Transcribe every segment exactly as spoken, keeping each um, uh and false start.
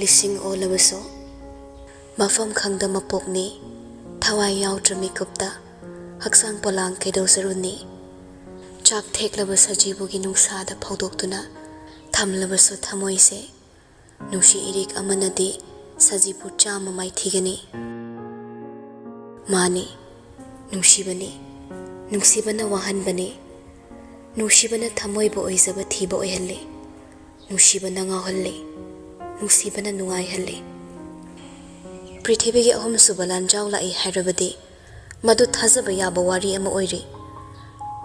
ꯏꯁꯤꯡ ꯑꯣꯜꯂꯕꯁꯨ ꯃꯐꯝ ꯈꯪꯗ ꯃꯄꯣꯛꯅꯤ꯫ ꯊꯋꯥꯏ ꯌꯥꯎꯗ꯭ꯔ ꯃꯤꯀꯨꯞꯇ ꯍꯛꯆꯥꯡ ꯄꯣꯂꯥꯡ ꯀꯩꯗꯧꯖꯔꯨꯅꯤ? ꯆꯥꯛ ꯊꯦꯛꯂꯕ ꯁꯖꯤꯕꯨꯒꯤ ꯅꯨꯡꯁꯥꯗ ꯐꯧꯗꯣꯛꯇꯨꯅ ꯊꯝꯂꯕꯁꯨ ꯊꯃꯣꯏꯁꯦ ꯅꯨꯡꯁꯤ ꯏꯔꯤꯛ ꯑꯃꯅꯗꯤ ꯁꯖꯤꯕꯨ ꯆꯥꯝꯃ ꯃꯥꯏꯊꯤꯒꯅꯤ꯫ ꯃꯥꯅꯤ, ꯅꯨꯡꯁꯤꯕꯅꯤ꯫ ꯅꯨꯡꯁꯤꯕꯅ ꯋꯥꯍꯟꯕꯅꯤ꯫ ꯅꯨꯡꯁꯤꯕꯅ ꯊꯃꯣꯏꯕꯨ ꯑꯣꯏꯖꯕ ꯊꯤꯕ ꯑꯣꯏꯍꯜꯂꯤ꯫ ꯅꯨꯡꯁꯤꯕꯅ ꯉꯥꯎꯍꯜꯂꯤ꯫ ꯅꯨꯡꯁꯤꯕꯅ ꯅꯨꯡꯉꯥꯏꯍꯜꯂꯤ꯫ ꯄ꯭ꯔꯤꯊꯤꯕꯤꯒꯤ ꯑꯍꯨꯝꯁꯨꯕ ꯂꯥꯟꯖꯥꯎ ꯂꯥꯛꯏ ꯍꯥꯏꯔꯕꯗꯤ ꯃꯗꯨ ꯊꯥꯖꯕ ꯌꯥꯕ ꯋꯥꯔꯤ ꯑꯃ ꯑꯣꯏꯔꯤ꯫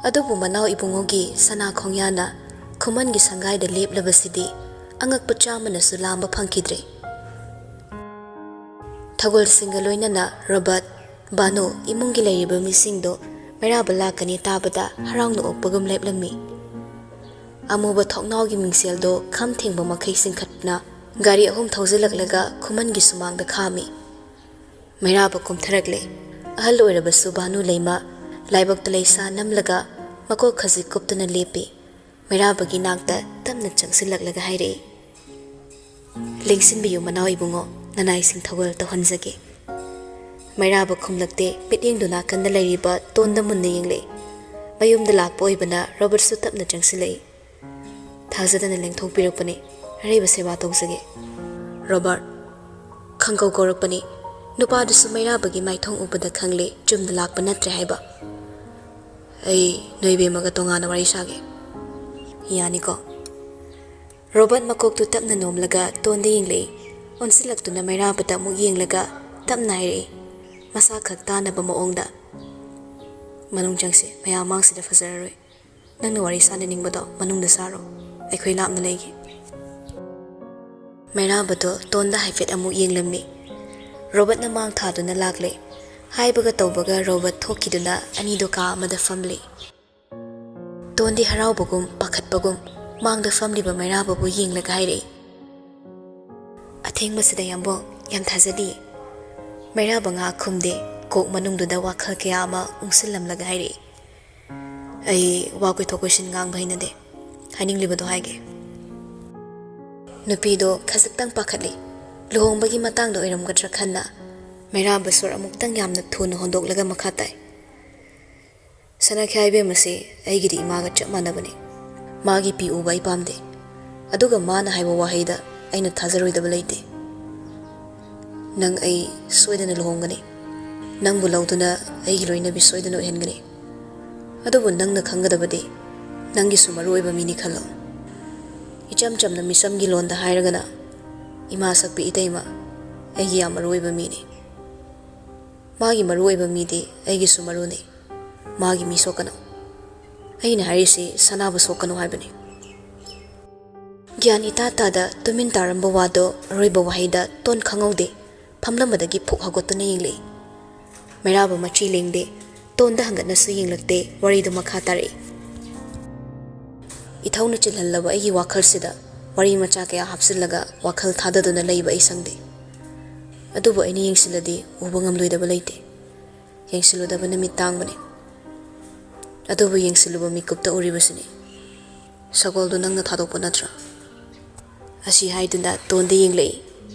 ꯑꯗꯨꯕꯨ ꯃꯅꯥꯎ ꯏꯕꯨꯡꯉꯣꯒꯤ ꯁꯅꯥ ꯈꯣꯡꯌꯥꯅ ꯈꯨꯃꯟꯒꯤ ꯁꯪꯒꯥꯏꯗ ꯂꯦꯞꯂꯕꯁꯤꯗꯤ ꯑꯉꯛꯄ ꯆꯥꯝꯃꯅꯁꯨ ꯂꯥꯝꯕ ꯐꯪꯈꯤꯗ꯭ꯔꯦ꯫ ꯊꯧꯒꯜꯁꯤꯡꯒ ꯂꯣꯏꯅꯅ ꯔꯣꯕꯔꯠ, ꯕꯥꯅꯨ ꯏꯃꯨꯡꯒꯤ ꯂꯩꯔꯤꯕ ꯃꯤꯁꯤꯡꯗꯣ ꯃꯩꯔꯥꯕ ꯂꯥꯛꯀꯅꯤ ꯇꯥꯕꯗ ꯍꯔꯥꯎꯅ ꯑꯣꯛꯄꯒꯨꯝ ꯂꯦꯞꯂꯝꯃꯤ꯫ ꯑꯃꯨꯕ ꯊꯣꯡꯅꯥꯎꯒꯤ ꯃꯤꯡꯁꯦꯜꯗꯣ ꯈꯝ ꯊꯦꯡꯕ ꯃꯈꯩ ꯆꯤꯡꯈꯠꯇꯨꯅ ꯒꯥꯔꯤ ꯑꯍꯨꯝ ꯊꯧꯖꯤꯜꯂꯛꯂꯒ ꯈꯨꯃꯟꯒꯤ ꯁꯨꯃꯥꯡꯗ ꯈꯥꯝꯃꯤ꯫ ꯃꯩꯔꯥꯕ ꯀꯨꯝꯊꯔꯛꯂꯦ꯫ ꯑꯍꯜ ꯑꯣꯏꯔꯕꯁꯨ ꯕꯥꯅꯨ ꯂꯩꯃ ꯂꯥꯏꯕꯛꯇ ꯂꯩꯁꯥ ꯅꯝꯂꯒ ꯃꯀꯣꯛ ꯈꯖꯤꯛ ꯀꯨꯞꯇꯨꯅ ꯂꯦꯞꯄꯤ꯫ ꯃꯩꯔꯥꯕꯒꯤ ꯅꯥꯛꯇ ꯇꯞꯅ ꯆꯪꯁꯤꯜꯂꯛꯂꯒ ꯍꯥꯏꯔꯛꯏ, "ꯂꯦꯡꯁꯤꯟꯕꯤꯌꯨ ꯃꯅꯥꯎ ꯏꯕꯨꯡꯉꯣ, ꯅꯅꯥꯏꯁꯤꯡ ꯊꯧꯒꯜ ꯇꯧꯍꯟꯖꯒꯦ꯫" ꯃꯩꯔꯥꯕ ꯈꯨꯝꯂꯛꯇꯦ, ꯃꯤꯠꯌꯦꯡꯗꯨ ꯅꯥꯀꯟꯗ ꯂꯩꯔꯤꯕ ꯇꯣꯟꯗ ꯃꯨꯟꯅ ꯌꯦꯡꯂꯛꯏ꯫ ꯃꯌꯨꯝꯗ ꯂꯥꯛꯄ ꯑꯣꯏꯕꯅ ꯔꯣꯕꯔꯠꯁꯨ ꯇꯞꯅ ꯆꯪꯁꯤꯜꯂꯛꯏ꯫ "ꯊꯥꯖꯗꯅ ꯂꯦꯡꯊꯣꯛꯄꯤꯔꯛꯄꯅꯤ, ꯑꯔꯩꯕ ꯁꯦꯕꯥ ꯇꯧꯖꯒꯦ꯫" ꯔꯣꯕꯔꯠ ꯈꯪꯒꯧ ꯀꯧꯔꯛꯄꯅꯤ꯫ ꯅꯨꯄꯥꯗꯨꯁꯨ ꯃꯩꯔꯥꯕꯒꯤ ꯃꯥꯏꯊꯣꯡ ꯎꯕꯗ ꯈꯪꯂꯦ ꯆꯨꯝꯅ ꯂꯥꯛꯄ ꯅꯠꯇ꯭ꯔꯦ ꯍꯥꯏꯕ꯫ "ꯑꯩ ꯅꯣꯏ ꯕꯦꯝꯃꯒ ꯇꯣꯉꯥꯟꯅ ꯋꯥꯔꯤ ꯁꯥꯒꯦ꯫" "ꯌꯥꯅꯤꯀꯣ?" ꯔꯣꯕꯔꯠ ꯃꯀꯣꯛꯇꯨ ꯇꯞꯅ ꯅꯣꯝꯂꯒ ꯇꯣꯟꯗ ꯌꯦꯡꯂꯛꯏ꯫ ꯑꯣꯟꯁꯤꯜꯂꯛꯇꯨꯅ ꯃꯩꯔꯥꯕꯗ ꯑꯃꯨꯛ ꯌꯦꯡꯂꯒ ꯇꯞꯅ ꯍꯥꯏꯔꯛꯏ, ꯃꯁꯥ ꯈꯛ ꯇꯥꯅꯕ ꯃꯑꯣꯡꯗ, "ꯃꯅꯨꯡ ꯆꯪꯁꯤ, ꯃꯌꯥꯝ ꯃꯥꯡꯁꯤꯗ ꯐꯖꯔꯔꯣꯏ꯫ ꯅꯪꯅ ꯋꯥꯔꯤ ꯁꯥꯟꯅꯅꯤꯡꯕꯗꯣ ꯃꯅꯨꯡꯗ ꯁꯥꯔꯣ, ꯑꯩꯈꯣꯏ ꯂꯥꯞꯅ ꯂꯩꯒꯦ꯫" ꯃꯩꯔꯥꯕꯗꯣ ꯇꯣꯟꯗ ꯍꯥꯏꯐꯦꯠ ꯑꯃꯨꯛ ꯌꯦꯡꯂꯝꯃꯤ꯫ ꯔꯣꯕꯔꯠꯅ ꯃꯥꯡ ꯊꯥꯗꯨꯅ ꯂꯥꯛꯂꯦ꯫ ꯍꯥꯏꯕꯒ ꯇꯧꯕꯒ ꯔꯣꯕꯔꯠ ꯊꯣꯛꯈꯤꯗꯨꯅ ꯑꯅꯤꯗꯣ ꯀꯥ ꯑꯃꯗ ꯐꯝꯂꯤ꯫ ꯇꯣꯟꯗꯤ ꯍꯔꯥꯎꯕꯒꯨꯝ ꯄꯥꯈꯠꯄꯒꯨꯝ ꯃꯥꯡꯗ ꯐꯝꯂꯤꯕ ꯃꯩꯔꯥꯕꯕꯨ ꯌꯦꯡꯂꯒ ꯍꯥꯏꯔꯛꯏ, "ꯑꯊꯦꯡꯕꯁꯤꯗ ꯌꯥꯝꯕꯣꯡ, ꯌꯥꯝ ꯊꯥꯖꯗꯤꯌꯦ꯫" ꯃꯩꯔꯥꯕ ꯉꯥꯏꯍꯥꯛ ꯈꯨꯝꯗꯦ, ꯀꯣꯛ ꯃꯅꯨꯡꯗꯨꯗ ꯋꯥꯈꯜ ꯀꯌꯥ ꯑꯃ ꯎꯪꯁꯤꯜꯂꯝꯂꯒ ꯍꯥꯏꯔꯛꯏ, "ꯑꯩ ꯋꯥ ꯀꯣꯏꯊꯣꯛ ꯀꯣꯏꯁꯤꯟ ꯉꯥꯡꯕ ꯍꯩꯅꯗꯦ꯫ ꯍꯥꯏꯅꯤꯡꯂꯤꯕꯗꯣ ꯍꯥꯏꯒꯦ꯫" ꯅꯨꯄꯤꯗꯣ ꯈꯖꯤꯛꯇꯪ ꯄꯥꯈꯠꯂꯤ꯫ ꯂꯨꯍꯣꯡꯕꯒꯤ ꯃꯇꯥꯡꯗ ꯑꯣꯏꯔꯝꯒꯗ꯭ꯔꯥ ꯈꯟꯅ ꯃꯩꯔꯥꯕ ꯁꯣꯔ ꯑꯃꯨꯛꯇꯪ ꯌꯥꯝꯅ ꯊꯨꯅ ꯍꯣꯟꯗꯣꯛꯂꯒ ꯃꯈꯥ ꯇꯥꯏ꯫ "ꯁꯅꯥꯈ꯭ꯌꯥ ꯏꯕꯦꯝ ꯑꯁꯤ ꯑꯩꯒꯤꯗꯤ ꯏꯃꯥꯒ ꯆꯞ ꯃꯥꯟꯅꯕꯅꯤ꯫ ꯃꯥꯒꯤ ꯄꯤ ꯎꯕ ꯑꯩ ꯄꯥꯝꯗꯦ꯫ ꯑꯗꯨꯒ ꯃꯥꯅ ꯍꯥꯏꯕ ꯋꯥꯍꯩꯗ ꯑꯩꯅ ꯊꯥꯖꯔꯣꯏꯗꯕ ꯂꯩꯇꯦ꯫ ꯅꯪ ꯑꯩ ꯁꯣꯏꯗꯅ ꯂꯨꯍꯣꯡꯒꯅꯤ꯫ ꯅꯪꯕꯨ ꯂꯧꯗꯨꯅ ꯑꯩꯒꯤ ꯂꯣꯏꯅꯕꯤ ꯁꯣꯏꯗꯅ ꯑꯣꯏꯍꯟꯒꯅꯤ꯫ ꯑꯗꯨꯕꯨ ꯅꯪꯅ ꯈꯪꯒꯗꯕꯗꯤ ꯅꯪꯒꯤꯁꯨ ꯃꯔꯨ ꯑꯣꯏꯕ ꯃꯤꯅꯤ ꯈꯜꯂꯣ꯫ ꯏꯆꯝ ꯆꯝꯅ ꯃꯤꯆꯝꯒꯤ ꯂꯣꯟꯗ ꯍꯥꯏꯔꯒꯅ, ꯏꯃꯥ ꯁꯛꯄꯤ ꯏꯇꯩꯃ ꯑꯩꯒꯤ ꯌꯥꯝ ꯃꯔꯨ ꯑꯣꯏꯕ ꯃꯤꯅꯤ꯫ ꯃꯥꯒꯤ ꯃꯔꯨ ꯑꯣꯏꯕ ꯃꯤꯗꯤ ꯑꯩꯒꯤꯁꯨ ꯃꯔꯨꯅꯤ꯫ ꯃꯥꯒꯤ ꯃꯤ ꯁꯣꯛꯀꯅꯨ꯫ ꯑꯩꯅ ꯍꯥꯏꯔꯤꯁꯤ ꯁꯅꯥꯕꯨ ꯁꯣꯛꯀꯅꯨ ꯍꯥꯏꯕꯅꯤ꯫" ꯒ꯭ꯌꯥꯟ ꯏꯇꯥ ꯇꯥꯗ ꯇꯨꯃꯤꯟ ꯇꯥꯔꯝꯕ ꯋꯥꯗꯣ ꯑꯔꯣꯏꯕ ꯋꯥꯍꯩꯗ ꯇꯣꯟ ꯈꯪꯍꯧꯗꯦ ꯐꯝꯂꯝꯕꯗꯒꯤ ꯐꯨꯛ ꯍꯧꯒꯠꯇꯨꯅ ꯌꯦꯡꯂꯛꯏ꯫ ꯃꯩꯔꯥꯕ ꯃꯆꯤ ꯂꯦꯡꯗꯦ, ꯇꯣꯟꯗ ꯍꯪꯒꯠꯅꯁꯨ ꯌꯦꯡꯂꯛꯇꯦ, ꯋꯥꯔꯤꯗꯨ ꯃꯈꯥ ꯇꯥꯔꯛꯏ꯫ ꯏꯊꯧꯅ ꯆꯤꯜꯍꯜꯂꯕ ꯑꯩꯒꯤ ꯋꯥꯈꯜꯁꯤꯗ ꯋꯥꯔꯤ ꯃꯆꯥ ꯀꯌꯥ ꯍꯥꯞꯆꯤꯜꯂꯒ ꯋꯥꯈꯜ ꯊꯥꯗꯗꯨꯅ ꯂꯩꯕ ꯑꯩ ꯁꯪꯗꯦ꯫ ꯑꯗꯨꯕꯨ ꯑꯩꯅ ꯌꯦꯡꯁꯤꯜꯂꯗꯤ ꯎꯕ ꯉꯝꯂꯣꯏꯗꯕ ꯂꯩꯇꯦ꯫ ꯌꯦꯡꯁꯤꯜꯂꯨꯗꯕꯅ ꯃꯤꯠ ꯇꯥꯡꯕꯅꯤ꯫ ꯑꯗꯨꯕꯨ ꯌꯦꯡꯁꯤꯜꯂꯨꯕ ꯃꯤꯀꯨꯞꯇ ꯎꯔꯤꯕꯁꯤꯅꯤ꯫ ꯁꯒꯣꯜꯗꯨ ꯅꯪꯅ ꯊꯥꯗꯣꯛꯄ ꯅꯠꯇ꯭ꯔꯥ? ꯑꯁꯤ ꯍꯥꯏꯗꯨꯅ ꯇꯣꯟꯗ ꯌꯦꯡꯂꯛꯏ꯫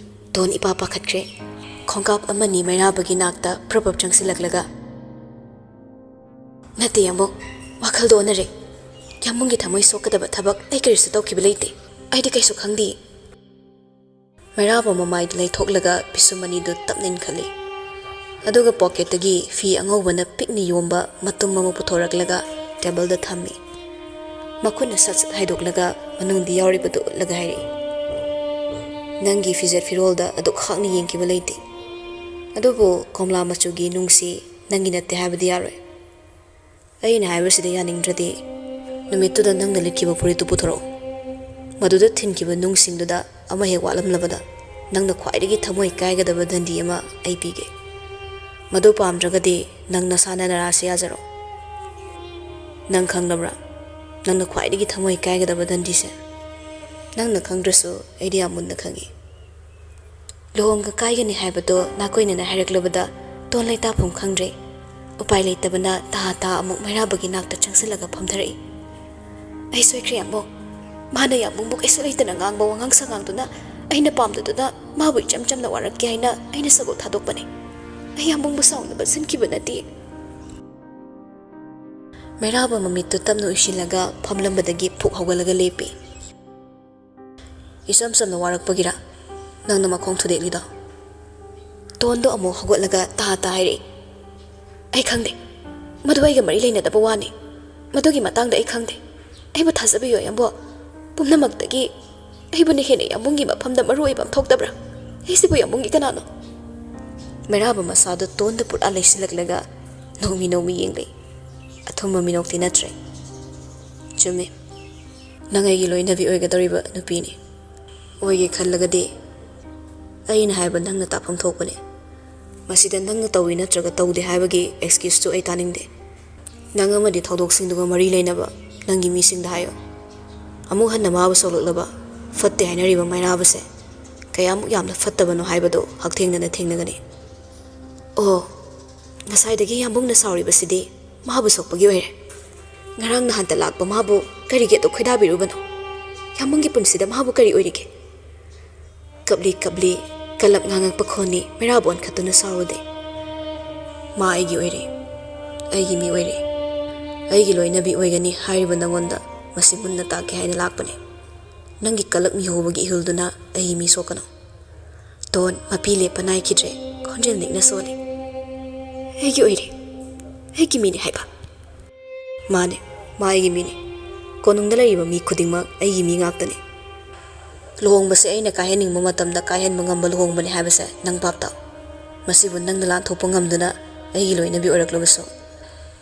ꯇꯣꯟ ꯏꯄꯥ ꯄꯥꯈꯠꯈ꯭ꯔꯦ꯫ ꯈꯣꯡꯀꯥꯞ ꯑꯃꯅꯤ ꯃꯩꯔꯥꯕꯒꯤ ꯅꯥꯛꯇ ꯄ꯭ꯔꯞ ꯄ꯭ꯔꯞ ꯆꯪꯁꯤꯜꯂꯛꯂꯒ, "ꯅꯠꯇꯦ, ꯌꯥꯝꯕꯨꯡ, ꯋꯥꯈꯜꯗꯣ ꯑꯣꯟꯅꯔꯦ꯫ ꯌꯥꯝꯕꯨꯡꯒꯤ ꯊꯃꯣꯏ ꯁꯣꯛꯀꯗꯕ ꯊꯕꯛ ꯑꯩ ꯀꯔꯤꯁꯨ ꯇꯧꯈꯤꯕ ꯂꯩꯇꯦ꯫ ꯑꯩꯗꯤ ꯀꯩꯁꯨ ꯈꯪꯗꯦ꯫" ꯃꯩꯔꯥꯕ ꯃꯃꯥꯏꯗ ꯂꯩꯊꯣꯛꯂꯒ ꯄꯤꯁꯨꯝ ꯑꯅꯤꯗꯨ ꯇꯞꯅ ꯏꯟꯈꯠꯂꯤ꯫ ꯑꯗꯨꯒ ꯄꯣꯀꯦꯠꯇꯒꯤ ꯐꯤ ꯑꯉꯧꯕꯅ ꯄꯤꯛꯅ ꯌꯣꯝꯕ ꯃꯇꯨꯝ ꯑꯃ ꯄꯨꯊꯣꯔꯛꯂꯒ ꯇꯦꯕꯜꯗ ꯊꯝꯃꯤ꯫ ꯃꯈꯨꯠꯅ ꯁꯠ ꯁꯠ ꯍꯥꯏꯗꯣꯛꯂꯒ ꯃꯅꯨꯡꯗ ꯌꯥꯎꯔꯤꯕꯗꯨ ꯎꯠꯂꯒ ꯍꯥꯏꯔꯛꯏ, "ꯅꯪꯒꯤ ꯐꯤꯖꯦꯠ ꯐꯤꯔꯣꯜꯗ ꯑꯗꯨꯛ ꯍꯥꯛꯅ ꯌꯦꯡꯈꯤꯕ ꯂꯩꯇꯦ꯫ ꯑꯗꯨꯕꯨ ꯀꯣꯝꯂꯥ ꯃꯆꯨꯒꯤ ꯅꯨꯡꯁꯤ ꯅꯪꯒꯤ ꯅꯠꯇꯦ ꯍꯥꯏꯕꯗꯤ ꯌꯥꯔꯣꯏ꯫" ꯑꯩꯅ ꯍꯥꯏꯕꯁꯤꯗ ꯌꯥꯅꯤꯡꯗ꯭ꯔꯗꯤ, ꯅꯨꯃꯤꯠꯇꯨꯗ ꯅꯪꯅ ꯂꯤꯠꯈꯤꯕ ꯐꯨꯔꯤꯠꯇꯨ ꯄꯨꯊꯣꯔꯛꯎ꯫ ꯃꯗꯨꯗ ꯊꯤꯟꯈꯤꯕ ꯅꯨꯡꯁꯤꯡꯗꯨꯗ ꯑꯃ ꯍꯦꯛ ꯋꯥꯠꯂꯝꯂꯕꯗ, ꯅꯪꯅ ꯈ꯭ꯋꯥꯏꯗꯒꯤ ꯊꯃꯣꯏ ꯀꯥꯏꯒꯗꯕ ꯗꯟꯗꯤ ꯑꯃ ꯑꯩ ꯄꯤꯒꯦ꯫ ꯃꯗꯨ ꯄꯥꯝꯗ꯭ꯔꯒꯗꯤ ꯅꯪ ꯅꯁꯥꯅ ꯅꯔꯥꯁꯦ ꯌꯥꯖꯔꯣ꯫ ꯅꯪ ꯈꯪꯂꯕ꯭ꯔꯥ? ꯅꯪꯅ ꯈ꯭ꯋꯥꯏꯗꯒꯤ ꯊꯃꯣꯏ ꯀꯥꯏꯒꯗꯕ ꯗꯟꯗꯤꯁꯦ꯫ ꯅꯪꯅ ꯈꯪꯗ꯭ꯔꯁꯨ ꯑꯩꯗꯤ ꯌꯥꯝ ꯃꯨꯟꯅ ꯈꯪꯏ꯫ ꯂꯨꯍꯣꯡꯕ ꯀꯥꯏꯒꯅꯤ ꯍꯥꯏꯕꯗꯣ ꯅꯥꯀꯣꯏꯅꯅ ꯍꯥꯏꯔꯛꯂꯕꯗ ꯇꯣꯟ ꯂꯩꯇꯥꯐꯝ ꯈꯪꯗ꯭ꯔꯦ꯫ ꯎꯄꯥꯏ ꯂꯩꯇꯕꯅ ꯇꯥ ꯇꯥ ꯑꯃꯨꯛ ꯃꯩꯔꯥꯕꯒꯤ ꯅꯥꯛꯇ ꯆꯪꯁꯤꯜꯂꯒ ꯐꯝꯊꯔꯛꯏ꯫ "ꯑꯩ ꯁꯣꯏꯈ꯭ꯔꯦ, ꯌꯥꯝꯕꯨꯡ꯫ ꯃꯥꯅ ꯌꯥꯝꯕꯨꯡꯕꯨ ꯀꯩꯁꯨ ꯂꯩꯇꯅ ꯉꯥꯡꯕ ꯋꯥꯉꯥꯡ ꯁꯉꯥꯡꯗꯨꯅ ꯑꯩꯅ ꯄꯥꯝꯗꯗꯨꯅ ꯃꯥꯕꯨ ꯏꯆꯝ ꯆꯝꯅ ꯋꯥꯔꯛꯀꯦ ꯍꯥꯏꯅ ꯑꯩꯅ ꯁꯒꯣꯜ ꯊꯥꯗꯣꯛꯄꯅꯤ꯫ ꯑꯩ ꯌꯥꯝꯕꯨꯡꯕꯨ ꯁꯥꯎꯅꯕ ꯁꯤꯟꯈꯤꯕ ꯅꯠꯇꯦ꯫ ꯃꯩꯔꯥꯕ ꯃꯃꯤꯠꯇꯨ ꯇꯞꯅ ꯎꯏꯁꯤꯜꯂꯒ ꯐꯝꯂꯝꯕꯗꯒꯤ ꯐꯨꯛ ꯍꯧꯒꯠꯂꯒ ꯂꯦꯞꯄꯤ꯫ "ꯏꯆꯝ ꯆꯝꯅ ꯋꯥꯔꯛꯄꯒꯤꯔ ꯅꯪꯅ ꯃꯈꯣꯡ ꯊꯨꯗꯦꯛꯂꯤꯗꯣ?" ꯇꯣꯟꯗꯣ ꯑꯃꯨꯛ ꯍꯧꯒꯠꯂꯒ ꯇꯥ ꯇꯥ ꯍꯥꯏꯔꯛꯏ꯫ "ꯑꯩ ꯈꯪꯗꯦ꯫ ꯃꯗꯨ ꯑꯩꯒ ꯃꯔꯤ ꯂꯩꯅꯗꯕ ꯋꯥꯅꯤ꯫ ꯃꯗꯨꯒꯤ ꯃꯇꯥꯡꯗ ꯑꯩ ꯈꯪꯗꯦ꯫ ꯑꯩꯕꯨ ꯊꯥꯖꯕꯤꯌꯨ, ꯌꯥꯝꯕꯣ꯫ ꯄꯨꯝꯅꯃꯛꯇꯒꯤ ꯑꯩꯕꯨꯅ ꯍꯦꯟꯅ ꯌꯥꯝꯕꯨꯡꯒꯤ ꯃꯐꯝꯗ ꯃꯔꯨ ꯑꯣꯏꯕ ꯑꯃ ꯊꯣꯛꯇꯕ꯭ꯔꯥ? ꯑꯩꯁꯤꯕꯨ ꯌꯥꯝꯕꯨꯡꯒꯤ ꯀꯅꯥꯅꯣ?" ꯃꯩꯔꯥꯕ ꯃꯁꯥꯗꯨ ꯇꯣꯟꯗ ꯄꯨꯔꯥ ꯂꯩꯁꯤꯜꯂꯛꯂꯒ ꯅꯣꯡꯃꯤ ꯅꯣꯡꯃꯤ ꯌꯦꯡꯂꯛꯏ꯫ ꯑꯊꯨꯝꯕ ꯃꯤꯅꯣꯛꯇꯤ ꯅꯠꯇ꯭ꯔꯦ꯫ "ꯆꯨꯝꯃꯤ꯫ ꯅꯪ ꯑꯩꯒꯤ ꯂꯣꯏꯅꯕꯤ ꯑꯣꯏꯒꯗꯧꯔꯤꯕ ꯅꯨꯄꯤꯅꯤ꯫ ꯑꯣꯏꯒꯦ ꯈꯜꯂꯒꯗꯤ ꯑꯩꯅ ꯍꯥꯏꯕ ꯅꯪꯅ ꯇꯥꯐꯝ ꯊꯣꯛꯄꯅꯤ꯫ ꯃꯁꯤꯗ ꯅꯪꯅ ꯇꯧꯏ ꯅꯠꯇ꯭ꯔꯒ ꯇꯧꯗꯦ ꯍꯥꯏꯕꯒꯤ ꯑꯦꯛꯁꯀ꯭ꯌꯨꯁꯇꯨ ꯑꯩ ꯇꯥꯅꯤꯡꯗꯦ꯫ ꯅꯪ ꯑꯃꯗꯤ ꯊꯧꯗꯣꯛꯁꯤꯡꯗꯨꯒ ꯃꯔꯤ ꯂꯩꯅꯕ ꯅꯪꯒꯤ ꯃꯤꯁꯤꯡꯗ ꯍꯥꯏꯌꯨ꯫ ꯑꯃꯨꯛ ꯍꯟꯅ ꯃꯥꯕꯨ ꯁꯧꯂꯛꯂꯕ ꯐꯠꯇꯦ ꯍꯥꯏꯅꯔꯤꯕ ꯃꯩꯔꯥꯕꯁꯦ ꯀꯌꯥꯃꯨꯛ ꯌꯥꯝꯅ ꯐꯠꯇꯕꯅꯣ ꯍꯥꯏꯕꯗꯨ ꯍꯛꯊꯦꯡꯅꯅ ꯊꯦꯡꯅꯒꯅꯤ꯫ ꯑꯣ, ꯉꯁꯥꯏꯗꯒꯤ ꯌꯥꯝꯕꯨꯡꯅ ꯁꯥꯎꯔꯤꯕꯁꯤꯗꯤ ꯃꯥꯕꯨ ꯁꯣꯛꯄꯒꯤ ꯑꯣꯏꯔꯦ꯫ ꯉꯔꯥꯡ ꯅꯍꯥꯟꯇ ꯂꯥꯛꯄ ꯃꯥꯕꯨ ꯀꯔꯤꯒꯤ ꯑꯗꯨꯛ ꯈꯣꯏꯗꯥꯕꯤꯔꯨꯕꯅꯣ? ꯌꯥꯝꯕꯨꯡꯒꯤ ꯄꯨꯟꯁꯤꯗ ꯃꯥꯕꯨ ꯀꯔꯤ ꯑꯣꯏꯔꯤꯒꯦ?" ꯀꯞꯂꯤ ꯀꯞꯂꯤ ꯀꯂꯞ ꯉꯥꯡꯉꯛꯄ ꯈꯣꯟꯅꯤ ꯃꯩꯔꯥꯕ ꯑꯣꯟꯈꯠꯇꯨꯅ ꯁꯥꯎꯔꯨꯗꯦ꯫ "ꯃꯥ ꯑꯩꯒꯤ ꯑꯣꯏꯔꯦ, ꯑꯩꯒꯤ ꯃꯤ ꯑꯣꯏꯔꯦ, ꯑꯩꯒꯤ ꯂꯣꯏꯅꯕꯤ ꯑꯣꯏꯒꯅꯤ ꯍꯥꯏꯔꯤꯕ ꯅꯉꯣꯟꯗ ꯃꯁꯤ ꯃꯨꯟꯅ ꯇꯥꯛꯀꯦ ꯍꯥꯏꯅ ꯂꯥꯛꯄꯅꯦ꯫ ꯅꯪꯒꯤ ꯀꯂꯛ ꯃꯤꯍꯧꯕꯒꯤ ꯏꯍꯨꯜꯗꯨꯅ ꯑꯩꯒꯤ ꯃꯤ ꯁꯣꯛꯀꯅꯨ꯫" ꯇꯣꯟ ꯃꯄꯤ ꯂꯦꯞꯄ ꯅꯥꯏꯈꯤꯗ꯭ꯔꯦ꯫ ꯈꯣꯟꯖꯦꯜ ꯅꯤꯛꯅ ꯁꯣꯜꯂꯤ꯫ "ꯑꯩꯒꯤ ꯑꯣꯏꯔꯦ, ꯑꯩꯒꯤ ꯃꯤꯅꯤ ꯍꯥꯏꯕ?" "ꯃꯥꯅꯦ, ꯃꯥ ꯑꯩꯒꯤ ꯃꯤꯅꯤ꯫ ꯀꯣꯅꯨꯡꯗ ꯂꯩꯔꯤꯕ ꯃꯤ ꯈꯨꯗꯤꯡꯃꯛ ꯑꯩꯒꯤ ꯃꯤ ꯉꯥꯛꯇꯅꯤ꯫ ꯂꯨꯍꯣꯡꯕꯁꯦ ꯑꯩꯅ ꯀꯥꯏꯍꯟꯅꯤꯡꯕ ꯃꯇꯝꯗ ꯀꯥꯏꯍꯟꯕ ꯉꯝꯕ ꯂꯨꯍꯣꯡꯕꯅꯤ ꯍꯥꯏꯕꯁꯦ ꯅꯪ ꯚꯥꯞ ꯇꯥꯎ꯫ ꯃꯁꯤꯕꯨ ꯅꯪꯅ ꯂꯥꯟꯊꯣꯛꯄ ꯉꯝꯗꯨꯅ ꯑꯩꯒꯤ ꯂꯣꯏꯅꯕꯤ ꯑꯣꯏꯔꯛꯂꯕꯁꯨ,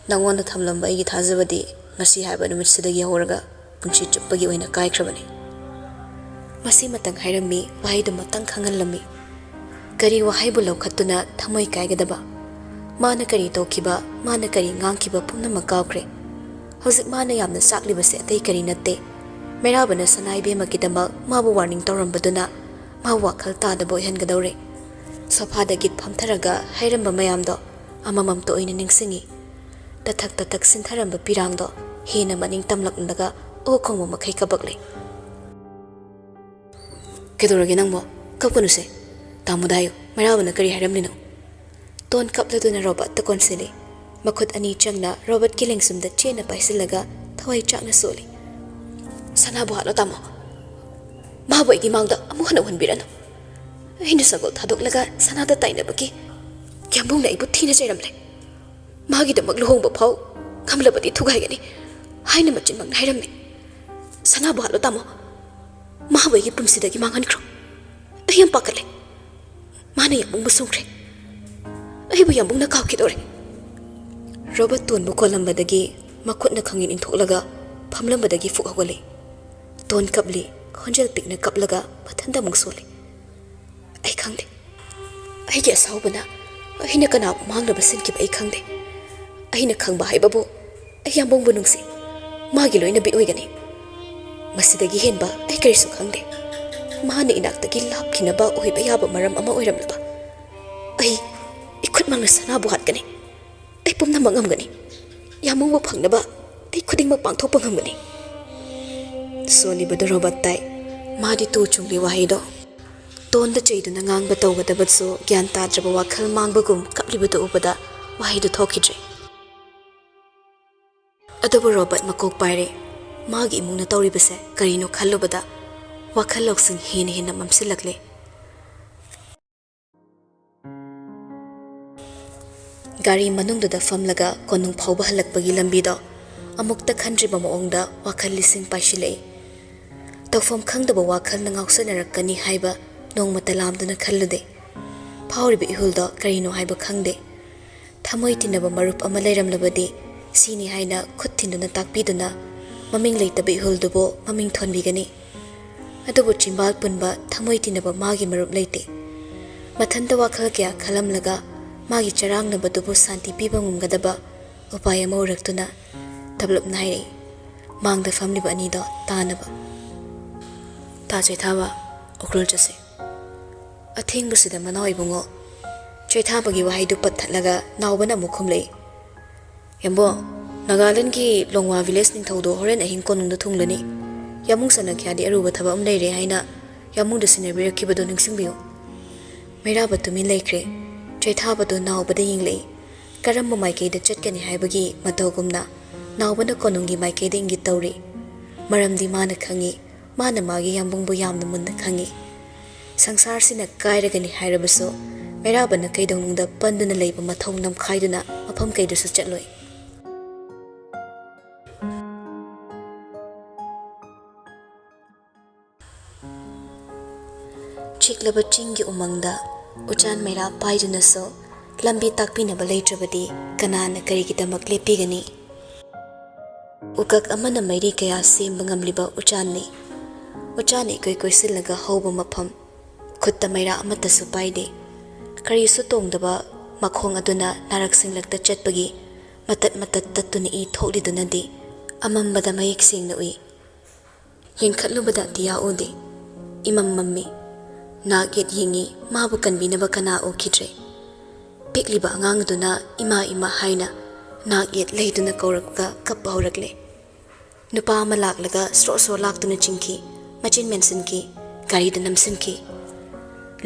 ꯅꯪꯉꯣꯟꯗ ꯊꯝꯂꯝꯕ ꯑꯩꯒꯤ ꯊꯥꯖꯕꯗꯤ ꯉꯁꯤ ꯍꯥꯏꯕ ꯅꯨꯃꯤꯠꯁꯤꯗꯒꯤ ꯍꯧꯔꯒ ꯄꯨꯟꯁꯤ ꯆꯨꯞꯄꯒꯤ ꯑꯣꯏꯅ ꯀꯥꯏꯈ꯭ꯔꯕꯅꯤ꯫" ꯃꯁꯤꯃꯇꯪ ꯍꯥꯏꯔꯝꯃꯤ, ꯋꯥꯍꯩꯗꯨꯃꯇꯪ ꯈꯪꯍꯜꯂꯝꯃꯤ꯫ ꯀꯔꯤ ꯋꯥꯍꯩꯕꯨ ꯂꯧꯈꯠꯇꯨꯅ ꯊꯃꯣꯏ ꯀꯥꯏꯒꯗꯕ? ꯃꯥꯅ ꯀꯔꯤ ꯇꯧꯈꯤꯕ, ꯃꯥꯅ ꯀꯔꯤ ꯉꯥꯡꯈꯤꯕ ꯄꯨꯝꯅꯃꯛ ꯀꯥꯎꯈ꯭ꯔꯦ꯫ ꯍꯧꯖꯤꯛ ꯃꯥꯅ ꯌꯥꯝꯅ ꯆꯥꯛꯂꯤꯕꯁꯦ ꯑꯇꯩ ꯀꯔꯤ ꯅꯠꯇꯦ, ꯃꯩꯔꯥꯕꯅ ꯁꯅꯥ ꯏꯕꯦꯝꯃꯒꯤꯗꯃꯛ ꯃꯥꯕꯨ ꯋꯥꯔꯅꯤꯡ ꯇꯧꯔꯝꯕꯗꯨꯅ ꯃꯥꯕꯨ ꯋꯥꯈꯜ ꯇꯥꯗꯕ ꯑꯣꯏꯍꯟꯒꯗꯧꯔꯦ꯫ ꯁꯣꯐꯥꯗꯒꯤ ꯐꯝꯊꯔꯒ ꯍꯥꯏꯔꯝꯕ ꯃꯌꯥꯝꯗꯣ ꯑꯃꯃꯝꯇ ꯑꯣꯏꯅ ꯅꯤꯡꯁꯤꯡꯉꯤ꯫ ꯇꯊꯛ ꯇꯊꯛ ꯁꯤꯟꯊꯔꯝꯕ ꯄꯤꯔꯥꯡꯗꯣ ꯍꯦꯟꯅ ꯃꯅꯤꯡ ꯇꯝꯂꯛꯂꯒ ꯑꯣ ꯈꯣꯡꯕ ꯃꯈꯩ ꯀꯕꯛꯂꯦ꯫ "ꯀꯩꯗꯧꯔꯒꯦ ꯅꯪꯕꯣ? ꯀꯞꯀꯅꯨꯁꯦ꯫ ꯇꯥꯃꯣꯗ ꯍꯥꯏꯌꯨ, ꯃꯩꯔꯥꯕꯅ ꯀꯔꯤ ꯍꯥꯏꯔꯝꯂꯤꯅꯣ?" ꯇꯣꯟ ꯀꯞꯂꯗꯨꯅ ꯔꯣꯕꯔꯠꯇ ꯀꯣꯟꯁꯤꯜꯂꯤ꯫ ꯃꯈꯨꯠ ꯑꯅꯤ ꯆꯪꯅ ꯔꯣꯕꯔꯠꯀꯤ ꯂꯦꯡꯖꯨꯝꯗ ꯆꯦꯠꯅ ꯄꯥꯏꯁꯤꯜꯂꯒ ꯊꯋꯥꯏ ꯆꯥꯛꯅ ꯁꯣꯜꯂꯤ꯫ "ꯁꯅꯥꯕꯨ ꯍꯥꯠꯂꯣ ꯇꯥꯃꯣ꯫ ꯃꯥꯕꯨ ꯑꯩꯒꯤ ꯃꯥꯡꯗ ꯑꯃꯨꯛ ꯍꯟꯅ ꯎꯍꯟꯕꯤꯔꯅꯨ꯫ ꯑꯩꯅ ꯁꯒꯣꯜ ꯊꯥꯗꯣꯛꯂꯒ ꯁꯅꯥꯗ ꯇꯥꯏꯅꯕꯒꯤ ꯌꯥꯝꯕꯨꯡꯅ ꯑꯩꯕꯨ ꯊꯤꯅ ꯆꯩꯔꯝꯂꯦ꯫ ꯃꯥꯒꯤꯗꯃꯛ ꯂꯨꯍꯣꯡꯕ ꯐꯥꯎ ꯉꯝꯂꯕꯗꯤ ꯊꯨꯒꯥꯏꯒꯅꯤ ꯍꯥꯏꯅ ꯃꯆꯤꯟꯃꯛꯅ ꯍꯥꯏꯔꯝꯃꯤ꯫ ꯁꯅꯥꯕꯨ ꯍꯥꯠꯂꯣ ꯇꯥꯃꯣ꯫ ꯃꯥꯕꯨ ꯑꯩꯒꯤ ꯄꯨꯟꯁꯤꯗꯒꯤ ꯃꯥꯡꯍꯟꯈ꯭ꯔꯣ꯫ ꯑꯩ ꯌꯥꯝ ꯄꯥꯈꯠꯂꯦ꯫ ꯃꯥꯅ ꯌꯥꯝꯕꯨꯡꯕꯨ ꯁꯣꯝꯈ꯭ꯔꯦ꯫ ꯑꯩꯕꯨ ꯌꯥꯝꯕꯨꯡꯅ ꯀꯥꯎꯈꯤꯗꯧꯔꯦ꯫" ꯔꯣꯕꯔꯠ ꯇꯣꯟꯕꯨ ꯀꯣꯜꯂꯝꯕꯗꯒꯤ ꯃꯈꯨꯠꯅ ꯈꯪꯏꯟ ꯏꯟꯊꯣꯛꯂꯒ ꯐꯝꯂꯝꯕꯗꯒꯤ ꯐꯨꯛ ꯍꯧꯒꯠꯂꯦ꯫ ꯇꯣꯟ ꯀꯞꯂꯤ, ꯈꯣꯟꯖꯦꯜ ꯄꯤꯛꯅ ꯀꯞꯂꯒ ꯃꯊꯟꯇ ꯑꯃꯨꯛ ꯁꯣꯜꯂꯤ꯫ "ꯑꯩ ꯈꯪꯗꯦ꯫ ꯑꯩꯒꯤ ꯑꯁꯥꯎꯕꯅ ꯑꯩꯅ ꯀꯅꯥꯕꯨ ꯃꯥꯡꯅꯕ ꯁꯤꯟꯈꯤꯕ ꯑꯩ ꯈꯪꯗꯦ꯫ ꯑꯩꯅ ꯈꯪꯕ ꯍꯥꯏꯕꯕꯨ ꯑꯩ ꯌꯥꯝꯕꯨꯡꯕꯨ ꯅꯨꯡꯁꯤ꯫ ꯃꯥꯒꯤ ꯂꯣꯏꯅꯕꯤ ꯑꯣꯏꯒꯅꯤ꯫ ꯃꯁꯤꯗꯒꯤ ꯍꯦꯟꯕ ꯑꯩ ꯀꯔꯤꯁꯨ ꯈꯪꯗꯦ꯫ ꯃꯥꯅ ꯏꯅꯥꯛꯇꯒꯤ ꯂꯥꯞꯈꯤꯅꯕ ꯑꯣꯏꯕ ꯌꯥꯕ ꯃꯔꯝ ꯑꯃ ꯑꯣꯏꯔꯝꯂꯕ ꯑꯩ ꯏꯈꯨꯠꯃꯛꯅ ꯁꯅꯥꯕꯨ ꯍꯥꯠꯀꯅꯤ꯫ ꯑꯩ ꯄꯨꯝꯅꯃꯛ ꯉꯝꯒꯅꯤ꯫ ꯌꯥꯝꯕꯨꯡꯕꯨ ꯐꯪꯅꯕ ꯑꯩ ꯈꯨꯗꯤꯡꯃꯛ ꯄꯥꯡꯊꯣꯛꯄ ꯉꯝꯒꯅꯤ꯫" ꯁꯣꯜꯂꯤꯕꯗꯨ ꯔꯣꯕꯔꯠ ꯇꯥꯏ꯫ ꯃꯥꯗꯤ ꯇꯨ ꯆꯨꯡꯂꯤ ꯋꯥꯍꯩꯗꯣ꯫ ꯇꯣꯟꯗ ꯆꯩꯗꯨꯅ ꯉꯥꯡꯕ ꯇꯧꯒꯗꯕꯁꯨ ꯒ꯭ꯌꯥꯟ ꯇꯥꯗ꯭ꯔꯕ ꯋꯥꯈꯜ ꯃꯥꯡꯕꯒꯨꯝ ꯀꯞꯂꯤꯕꯗꯨ ꯎꯕꯗ ꯋꯥꯍꯩꯗꯨ ꯊꯣꯛꯈꯤꯗ꯭ꯔꯦ꯫ ꯑꯗꯨꯕꯨ ꯔꯣꯕꯔꯠ ꯃꯀꯣꯛ ꯄꯥꯏꯔꯦ꯫ ꯃꯥꯒꯤ ꯏꯃꯨꯡꯅ ꯇꯧꯔꯤꯕꯁꯦ ꯀꯔꯤꯅꯣ ꯈꯜꯂꯨꯕꯗ ꯋꯥꯈꯜ ꯂꯧꯁꯤꯡ ꯍꯦꯟꯅ ꯍꯦꯟꯅ ꯃꯝꯁꯤꯜꯂꯛꯂꯦ꯫ ꯒꯥꯔꯤ ꯃꯅꯨꯡꯗꯨꯗ ꯐꯝꯂꯒ ꯀꯣꯅꯨꯡ ꯐꯥꯎꯕ ꯍꯜꯂꯛꯄꯒꯤ ꯂꯝꯕꯤꯗꯣ ꯑꯃꯨꯛꯇ ꯈꯟꯗ꯭ꯔꯤꯕ ꯃꯑꯣꯡꯗ ꯋꯥꯈꯜ ꯂꯤꯁꯤꯡ ꯄꯥꯏꯁꯤꯜꯂꯛꯏ꯫ ꯇꯧꯐꯝ ꯈꯪꯗꯕ ꯋꯥꯈꯜꯅ ꯉꯥꯎꯁꯟꯅꯔꯛꯀꯅꯤ ꯍꯥꯏꯕ ꯅꯣꯡꯃꯇ ꯂꯥꯝꯗꯨꯅ ꯈꯜꯂꯨꯗꯦ꯫ ꯐꯥꯎꯔꯤꯕ ꯏꯍꯨꯜꯗꯣ ꯀꯔꯤꯅꯣ ꯍꯥꯏꯕ ꯈꯪꯗꯦ꯫ ꯊꯃꯣꯏ ꯇꯤꯟꯅꯕ ꯃꯔꯨꯞ ꯑꯃ ꯂꯩꯔꯝꯂꯕꯗꯤ ꯁꯤꯅꯤ ꯍꯥꯏꯅ ꯈꯨꯠ ꯊꯤꯟꯗꯨꯅ ꯇꯥꯛꯄꯤꯗꯨꯅ ꯃꯃꯤꯡ ꯂꯩꯇꯕ ꯏꯍꯨꯜꯗꯨꯕꯨ ꯃꯃꯤꯡ ꯊꯣꯟꯕꯤꯒꯅꯤ꯫ ꯑꯗꯨꯕꯨ ꯆꯤꯝꯕꯥꯜ ꯄꯨꯟꯕ ꯊꯃꯣꯏ ꯇꯤꯟꯅꯕ ꯃꯥꯒꯤ ꯃꯔꯨꯞ ꯂꯩꯇꯦ꯫ ꯃꯊꯟꯇ ꯋꯥꯈꯜ ꯀꯌꯥ ꯈꯜꯂꯝꯂꯒ ꯃꯥꯒꯤ ꯆꯔꯥꯡꯅꯕꯗꯨꯕꯨ ꯁꯥꯟꯇꯤ ꯄꯤꯕ ꯉꯝꯒꯗꯕ ꯎꯄꯥꯏ ꯑꯃ ꯎꯔꯛꯇꯨꯅ ꯇꯞꯂꯞꯅ ꯍꯥꯏꯔꯛꯏ, ꯃꯥꯡꯗ ꯐꯝꯂꯤꯕ ꯑꯅꯤꯗꯣ ꯇꯥꯅꯕ꯫ "ꯇꯥ ꯆꯩꯊꯥꯕ, ꯎꯈ꯭ꯔꯨꯜ ꯆꯠꯁꯤ꯫" "ꯑꯊꯦꯡꯕꯁꯤꯗ ꯃꯅꯥꯎ ꯏꯕꯨꯡꯉꯣ꯫" ꯆꯩꯊꯥꯕꯒꯤ ꯋꯥꯍꯩꯗꯨ ꯄꯠꯊꯠꯂꯒ ꯅꯥꯎꯕꯅ ꯑꯃꯨꯛ ꯈꯨꯝꯂꯛꯏ, "ꯌꯥꯝꯕꯣ, ꯅꯥꯒꯥꯂꯦꯟꯒꯤ ꯂꯣꯡꯋꯥ ꯚꯤꯂꯦꯖ ꯅꯤꯡꯊꯧꯗꯣ ꯍꯣꯔꯦꯟ ꯑꯍꯤꯡ ꯀꯣꯅꯨꯡꯗ ꯊꯨꯡꯂꯅꯤ꯫ ꯌꯥꯝꯕꯨꯡ ꯆꯅꯈ꯭ꯌꯥꯗꯤ ꯑꯔꯨꯕ ꯊꯕꯛ ꯑꯃ ꯂꯩꯔꯦ ꯍꯥꯏꯅ ꯌꯥꯝꯕꯨꯡꯗ ꯁꯤꯟꯅꯕꯤꯔꯛꯈꯤꯕꯗꯨ ꯅꯤꯡꯁꯤꯡꯕꯤꯌꯨ꯫ ꯃꯩꯔꯥꯕ ꯇꯨꯃꯤꯟ ꯂꯩꯈ꯭ꯔꯦ꯫ ꯆꯩꯊꯥꯕꯗꯨ ꯅꯥꯎꯕꯗ ꯌꯦꯡꯂꯛꯏ꯫ ꯀꯔꯝꯕ ꯃꯥꯏꯀꯩꯗ ꯆꯠꯀꯅꯤ ꯍꯥꯏꯕꯒꯤ ꯃꯇꯧꯒꯨꯝꯅ ꯅꯥꯎꯕꯅ ꯀꯣꯅꯨꯡꯒꯤ ꯃꯥꯏꯀꯩꯗ ꯏꯪꯒꯤꯠ ꯇꯧꯔꯤ꯫ ꯃꯔꯝꯗꯤ ꯃꯥꯅ ꯈꯪꯏ, ꯃꯥꯅ ꯃꯥꯒꯤ ꯌꯥꯝꯕꯨꯡꯕꯨ ꯌꯥꯝꯅ ꯃꯨꯟꯅ ꯈꯪꯏ꯫ ꯁꯪꯁꯥꯔꯁꯤꯅ ꯀꯥꯏꯔꯒꯅꯤ ꯍꯥꯏꯔꯕꯁꯨ, ꯃꯩꯔꯥꯕꯅ ꯀꯩꯗꯧꯅꯨꯡꯗ ꯄꯟꯗꯨꯅ ꯂꯩꯕ ꯃꯊꯧ ꯅꯝꯈꯥꯏꯗꯨꯅ ꯃꯐꯝ ꯀꯩꯗꯁꯨ ꯆꯠꯂꯣꯏ꯫ ꯆꯤꯛꯂꯕ ꯆꯤꯡꯒꯤ ꯎꯃꯪꯗ ꯎꯆꯥꯟ ꯃꯩꯔꯥ ꯄꯥꯏꯗꯨꯅꯁꯨ ꯂꯝꯕꯤ ꯇꯥꯛꯄꯤꯅꯕ ꯂꯩꯇ꯭ꯔꯕꯗꯤ ꯀꯅꯥꯅ ꯀꯔꯤꯒꯤꯗꯃꯛ ꯂꯦꯞꯄꯤꯒꯅꯤ? ꯎꯀꯛ ꯑꯃꯅ ꯃꯩꯔꯤ ꯀꯌꯥ ꯁꯦꯝꯕ ꯉꯝꯂꯤꯕ ꯎꯆꯥꯟꯅꯤ꯫ ꯎꯆꯥꯟ ꯏꯀꯣꯏ ꯀꯣꯏꯁꯤꯜꯂꯒ ꯍꯧꯕ ꯃꯐꯝ, ꯈꯨꯠꯇ ꯃꯩꯔꯥ ꯑꯃꯠꯇꯁꯨ ꯄꯥꯏꯗꯦ꯫ ꯀꯔꯤꯁꯨ ꯇꯣꯡꯗꯕ ꯃꯈꯣꯡ ꯑꯗꯨꯅ ꯅꯥꯔꯛ ꯁꯤꯡꯂꯛꯇ ꯆꯠꯄꯒꯤ ꯃꯇꯠ ꯃꯇꯠ ꯇꯠꯇꯨꯅ ꯏ ꯊꯣꯛꯂꯤꯗꯨꯅꯗꯤ ꯑꯃꯝꯕꯗ ꯃꯌꯦꯛ ꯁꯦꯡꯅ ꯎꯏ꯫ ꯌꯦꯡꯈꯠꯂꯨꯕꯗ ꯑꯇꯤꯌꯥ ꯎꯗꯦ꯫ ꯏꯃꯝ ꯃꯝꯃꯤ꯫ ꯅꯥꯛ ꯌꯦꯠ ꯌꯦꯡꯉꯤ, ꯃꯥꯕꯨ ꯀꯟꯕꯤꯅꯕ ꯀꯅꯥ ꯎꯈꯤꯗ꯭ꯔꯦ꯫ ꯄꯤꯛꯂꯤꯕ ꯑꯉꯥꯡ ꯑꯗꯨꯅ "ꯏꯃꯥ, ꯏꯃꯥ" ꯍꯥꯏꯅ ꯅꯥꯛ ꯌꯦꯠ ꯂꯩꯗꯨꯅ ꯀꯧꯔꯛꯄ ꯀꯞꯄ ꯍꯧꯔꯛꯂꯦ꯫ ꯅꯨꯄꯥ ꯑꯃ ꯂꯥꯛꯂꯒ ꯁ꯭ꯔꯣ ꯁ꯭ꯔꯣ ꯂꯥꯛꯇꯨꯅ ꯆꯤꯡꯈꯤ, ꯃꯆꯤꯟ ꯃꯦꯟꯁꯤꯟꯈꯤ, ꯒꯥꯔꯤꯗ ꯅꯝꯁꯤꯟꯈꯤ꯫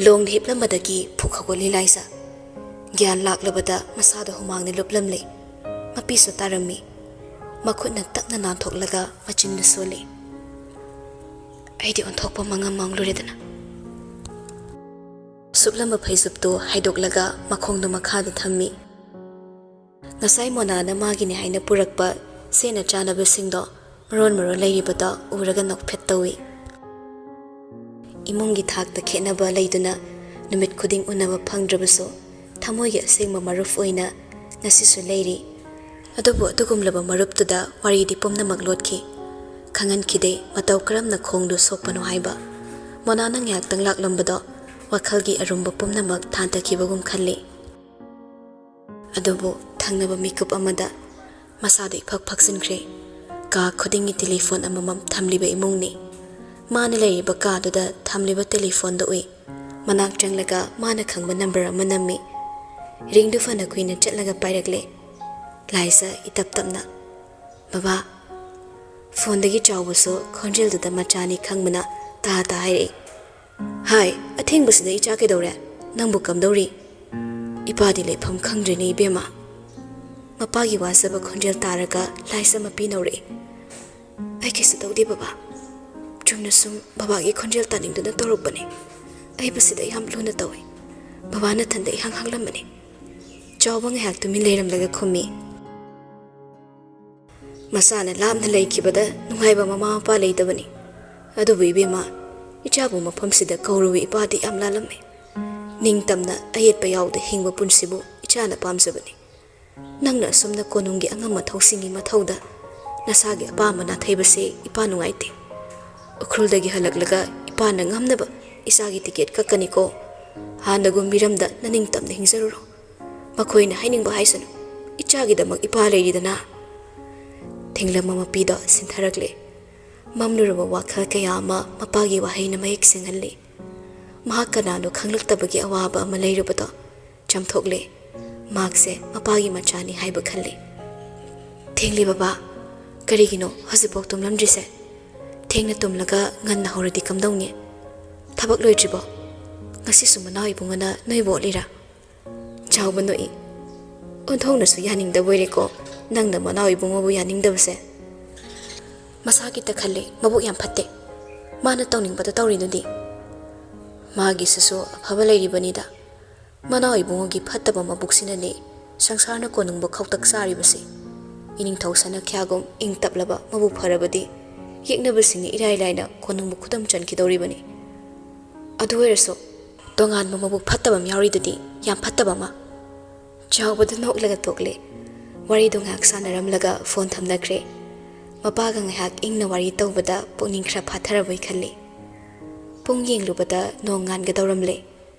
ꯂꯣꯡꯗ ꯍꯤꯞꯂꯝꯕꯗꯒꯤ ꯐꯨꯛ ꯍꯧꯒꯠꯂꯤ ꯂꯥꯏꯖ꯫ ꯒ꯭ꯌꯥꯟ ꯂꯥꯛꯂꯕꯗ ꯃꯁꯥꯗ ꯍꯨꯃꯥꯡꯅ ꯂꯨꯞꯂꯝꯂꯦ꯫ ꯃꯄꯤꯁꯨ ꯇꯥꯔꯝꯃꯤ꯫ ꯃꯈꯨꯠꯅ ꯇꯞꯅ ꯅꯥꯟꯊꯣꯛꯂꯒ ꯃꯆꯤꯟꯗ ꯁꯣꯜꯂꯤ꯫ ꯑꯩꯗꯤ ꯑꯣꯟꯊꯣꯛꯄ ꯃꯪꯉꯝ ꯃꯪꯂꯨꯔꯦꯗꯅ꯫ ꯁꯨꯞꯂꯝꯕ ꯐꯩꯖꯨꯞꯇꯨ ꯍꯥꯏꯗꯣꯛꯂꯒ ꯃꯈꯣꯡꯗꯨ ꯃꯈꯥꯗ ꯊꯝꯃꯤ꯫ ꯉꯁꯥꯏ ꯃꯣꯅꯥꯅ ꯃꯥꯒꯤꯅꯤ ꯍꯥꯏꯅ ꯄꯨꯔꯛꯄ ꯁꯦꯠꯅ ꯆꯥꯅꯕꯁꯤꯡꯗꯣ ꯃꯔꯣꯟ ꯃꯔꯣꯟ ꯂꯩꯔꯤꯕꯗꯣ ꯎꯔꯒ ꯅꯣꯛꯐꯦꯠ ꯇꯧꯏ꯫ ꯏꯃꯨꯡꯒꯤ ꯊꯥꯛꯇ ꯈꯦꯠꯅꯕ ꯂꯩꯗꯨꯅ ꯅꯨꯃꯤꯠ ꯈꯨꯗꯤꯡ ꯎꯅꯕ ꯐꯪꯗ꯭ꯔꯕꯁꯨ, ꯊꯃꯣꯏꯒꯤ ꯑꯁꯦꯡꯕ ꯃꯔꯨꯞ ꯑꯣꯏꯅ ꯉꯁꯤꯁꯨ ꯂꯩꯔꯤ꯫ ꯑꯗꯨꯕꯨ ꯑꯗꯨꯒꯨꯝꯂꯕ ꯃꯔꯨꯞꯇꯨꯗ ꯋꯥꯔꯤꯗꯤ ꯄꯨꯝꯅꯃꯛ ꯂꯣꯠꯈꯤ꯫ ꯈꯪꯍꯟꯈꯤꯗꯦ ꯃꯇꯧ ꯀꯔꯝꯅ ꯈꯣꯡꯗꯨ ꯁꯣꯛꯄꯅꯣ ꯍꯥꯏꯕ꯫ ꯃꯣꯅꯥꯅ ꯉꯥꯏꯍꯥꯛꯇꯪ ꯂꯥꯛꯂꯝꯕꯗꯣ ꯋꯥꯈꯜꯒꯤ ꯑꯔꯨꯝꯕ ꯄꯨꯝꯅꯃꯛ ꯊꯥꯟꯊꯈꯤꯕꯒꯨꯝ ꯈꯜꯂꯤ꯫ ꯑꯗꯨꯕꯨ ꯊꯪꯅꯕ ꯃꯤꯀꯨꯞ ꯑꯃꯗ ꯃꯁꯥꯗꯨ ꯏꯐꯛ ꯐꯛꯆꯤꯟꯈ꯭ꯔꯦ꯫ ꯀꯥ ꯈꯨꯗꯤꯡꯒꯤ ꯇꯦꯂꯤꯐꯣꯟ ꯑꯃꯃꯝ ꯊꯝꯂꯤꯕ ꯏꯃꯨꯡꯅꯤ꯫ ꯃꯥꯅ ꯂꯩꯔꯤꯕ ꯀꯥꯗꯨꯗ ꯊꯝꯂꯤꯕ ꯇꯦꯂꯤꯐꯣꯟꯗꯨ ꯎꯏ꯫ ꯃꯅꯥꯛ ꯆꯪꯂꯒ ꯃꯥꯅ ꯈꯪꯕ ꯅꯝꯕꯔ ꯑꯃ ꯅꯝꯃꯤ꯫ ꯔꯤꯡꯗꯨ ꯐꯅ ꯀꯨꯏꯅ ꯆꯠꯂꯒ ꯄꯥꯏꯔꯛꯂꯦ꯫ ꯂꯥꯏꯖ ꯏꯇꯞ ꯇꯞꯅ, "ꯕꯕꯥ?" ꯐꯣꯟꯗꯒꯤ ꯆꯥꯎꯕꯁꯨ ꯈꯣꯟꯖꯦꯜꯗꯨꯗ ꯃꯆꯥꯅꯤ ꯈꯪꯕꯅ ꯇꯥ ꯇꯥ ꯍꯥꯏꯔꯛꯏ꯫ "ꯍꯥꯏ, ꯑꯊꯦꯡꯕꯁꯤꯗ ꯏꯆꯥ ꯀꯩꯗꯧꯔꯦ? ꯅꯪꯕꯨ ꯀꯝꯗꯧꯔꯤ?" "ꯏꯄꯥꯗꯤ ꯂꯩꯐꯝ ꯈꯪꯗ꯭ꯔꯦꯅꯦ ꯏꯕꯦꯝꯃ꯫ ꯃꯄꯥꯒꯤ ꯋꯥꯖꯕ ꯈꯣꯟꯖꯦꯜ ꯇꯥꯔꯒ ꯂꯥꯏꯁ ꯑꯃ ꯄꯤꯅꯧꯔꯛꯏ꯫" "ꯑꯩ ꯀꯩꯁꯨ ꯇꯧꯗꯦ ꯕꯕꯥ꯫ ꯆꯨꯝꯅ ꯁꯨꯝ ꯕꯕꯥꯒꯤ ꯈꯣꯟꯖꯦꯜ ꯇꯥꯅꯤꯡꯗꯨꯅ ꯇꯧꯔꯛꯄꯅꯦ꯫ ꯑꯩꯕꯨ ꯁꯤꯗ ꯌꯥꯝ ꯂꯨꯅ ꯇꯧꯏ꯫ ꯕꯕꯥ ꯅꯊꯟꯗ ꯏꯍꯥꯡ ꯍꯥꯡꯂꯝꯕꯅꯤ꯫" ꯆꯥꯎꯕ ꯉꯥꯏꯍꯥꯛ ꯇꯨꯃꯤꯟ ꯂꯩꯔꯝꯂꯒ ꯈꯨꯝꯃꯤ꯫ ꯃꯆꯥꯅ ꯂꯥꯞꯅ ꯂꯩꯈꯤꯕꯗ ꯅꯨꯡꯉꯥꯏꯕ ꯃꯃꯥ ꯃꯄꯥ ꯂꯩꯇꯕꯅꯤ꯫ ꯑꯗꯨꯕꯨ ꯏꯕꯦꯝꯃ, ꯏꯆꯥꯕꯨ ꯃꯐꯝꯁꯤꯗ ꯀꯧꯔꯨꯕ ꯏꯄꯥꯗꯤ ꯌꯥꯝ ꯂꯥꯜꯂꯝꯃꯤ꯫ ꯅꯤꯡꯇꯝꯅ ꯑꯌꯦꯠꯄ ꯌꯥꯎꯗ ꯍꯤꯡꯕ ꯄꯨꯟꯁꯤꯕꯨ ꯏꯆꯥꯅ ꯄꯥꯝꯖꯕꯅꯤ꯫ ꯅꯪꯅ ꯑꯁꯨꯝꯅ ꯀꯣꯅꯨꯡꯒꯤ ꯑꯉꯝ ꯑꯊꯧꯁꯤꯡꯒꯤ ꯃꯊꯧꯗ ꯅꯁꯥꯒꯤ ꯑꯄꯥꯝꯕ ꯅꯥꯊꯩꯕꯁꯦ ꯏꯄꯥ ꯅꯨꯡꯉꯥꯏꯇꯦ꯫ ꯎꯈ꯭ꯔꯨꯜꯗꯒꯤ ꯍꯜꯂꯛꯂꯒ ꯏꯄꯥꯅ ꯉꯝꯅꯕ ꯏꯆꯥꯒꯤ ꯇꯤꯀꯦꯠ ꯀꯛꯀꯅꯤꯀꯣ꯫ ꯍꯥꯟꯅꯒꯨꯝ ꯃꯤꯔꯝꯗ ꯅꯅꯤꯡꯇꯝꯅ ꯍꯤꯡꯖꯔꯨꯔꯣ꯫ ꯃꯈꯣꯏꯅ ꯍꯥꯏꯅꯤꯡꯕ ꯍꯥꯏꯁꯅꯨ, ꯏꯆꯥꯒꯤꯗꯃꯛ ꯏꯄꯥ ꯂꯩꯔꯤꯗꯅ꯫ ꯊꯦꯡꯂꯝꯕ ꯃꯄꯤꯗꯣ ꯁꯤꯟꯊꯔꯛꯂꯦ꯫ ꯃꯝꯂꯨꯔꯕ ꯋꯥꯈꯜ ꯀꯌꯥ ꯑꯃ ꯃꯄꯥꯒꯤ ꯋꯥꯍꯩꯅ ꯃꯌꯦꯛ ꯁꯦꯡꯍꯜꯂꯤ꯫ ꯃꯍꯥꯛ ꯀꯅꯥꯅꯣ ꯈꯪꯂꯛꯇꯕꯒꯤ ꯑꯋꯥꯕ ꯑꯃ ꯂꯩꯔꯨꯕꯗꯣ ꯆꯥꯝꯊꯣꯛꯂꯦ꯫ ꯃꯍꯥꯛꯁꯦ ꯃꯄꯥꯒꯤ ꯃꯆꯥꯅꯤ ꯍꯥꯏꯕ ꯈꯜꯂꯤ꯫ "ꯊꯦꯡꯂꯦ ꯕꯕꯥ꯫ ꯀꯔꯤꯒꯤꯅꯣ ꯍꯧꯖꯤꯛꯐꯥꯎ ꯇꯨꯝꯂꯝꯗ꯭ꯔꯤꯁꯦ? ꯊꯦꯡꯅ ꯇꯨꯝꯂꯒ ꯉꯟꯅ ꯍꯧꯔꯗꯤ ꯀꯝꯗꯧꯅꯤ? ꯊꯕꯛ ꯂꯣꯏꯗ꯭ꯔꯤꯕꯣ? ꯉꯁꯤꯁꯨ ꯃꯅꯥꯎ ꯏꯕꯨꯡꯉꯣꯅ ꯅꯣꯏꯕꯨ ꯑꯣꯠꯂꯤꯔꯥ?" ꯆꯥꯎꯕ ꯅꯣꯛꯏ꯫ "ꯑꯣꯟꯊꯣꯛꯅꯁꯨ ꯌꯥꯅꯤꯡꯗꯕ ꯑꯣꯏꯔꯦꯀꯣ, ꯅꯪꯅ ꯃꯅꯥꯎ ꯏꯕꯨꯡꯉꯣꯕꯨ ꯌꯥꯅꯤꯡꯗꯕꯁꯦ꯫" "ꯃꯁꯥꯒꯤꯇ ꯈꯜꯂꯦ, ꯃꯕꯨꯛ ꯌꯥꯝ ꯐꯠꯇꯦ꯫ ꯃꯥꯅ ꯇꯧꯅꯤꯡꯕꯗ ꯇꯧꯔꯤꯗꯨꯗꯤ꯫" "ꯃꯥꯒꯤꯁꯤꯁꯨ ꯑꯐꯕ ꯂꯩꯔꯤꯕꯅꯤꯗ꯫ ꯃꯅꯥꯎ ꯏꯕꯨꯡꯉꯣꯒꯤ ꯐꯠꯇꯕ ꯃꯕꯨꯛꯁꯤꯅꯅꯦ ꯁꯪꯁꯥꯔꯅ ꯀꯣꯅꯨꯡꯕ ꯈꯧꯇꯛ ꯆꯥꯔꯤꯕꯁꯦ꯫" ꯏꯅꯤꯡꯊꯧ ꯁꯅꯈ꯭ꯌꯥꯒꯨꯝ ꯏꯪ ꯇꯞꯂꯕ ꯃꯕꯨꯛ ꯐꯔꯕꯗꯤ ꯌꯦꯛꯅꯕꯁꯤꯡꯅ ꯏꯔꯥꯏ ꯂꯥꯏꯅ ꯀꯣꯅꯨꯡꯕ ꯈꯨꯗꯨꯝ ꯆꯟꯈꯤꯗꯧꯔꯤꯕꯅꯤ꯫ ꯑꯗꯨ ꯑꯣꯏꯔꯁꯨ ꯇꯣꯉꯥꯟꯕ ꯃꯕꯨꯛ ꯐꯠꯇꯕ ꯑꯃ ꯌꯥꯎꯔꯤꯗꯨꯗꯤ, ꯌꯥꯝ ꯐꯠꯇꯕ ꯑꯃ꯫ ꯆꯥꯎꯕꯗ ꯅꯣꯛꯂꯒ ꯇꯣꯛꯂꯦ꯫ ꯋꯥꯔꯤꯗꯣ ꯉꯥꯏꯍꯥꯛ ꯁꯥꯟꯅꯔꯝꯂꯒ ꯐꯣꯟ ꯊꯝꯅꯈ꯭ꯔꯦ꯫ ꯃꯄꯥꯒ ꯉꯥꯏꯍꯥꯛ ꯏꯪꯅ ꯋꯥꯔꯤ ꯇꯧꯕꯗ ꯄꯨꯛꯅꯤꯡ ꯈꯔ ꯐꯥꯊꯔꯕꯣꯏ ꯈꯜꯂꯤ꯫ ꯄꯨꯡ ꯌꯦꯡꯂꯨꯕꯗ ꯅꯣꯡ ꯉꯥꯟꯒꯗꯧꯔꯝꯂꯦ꯫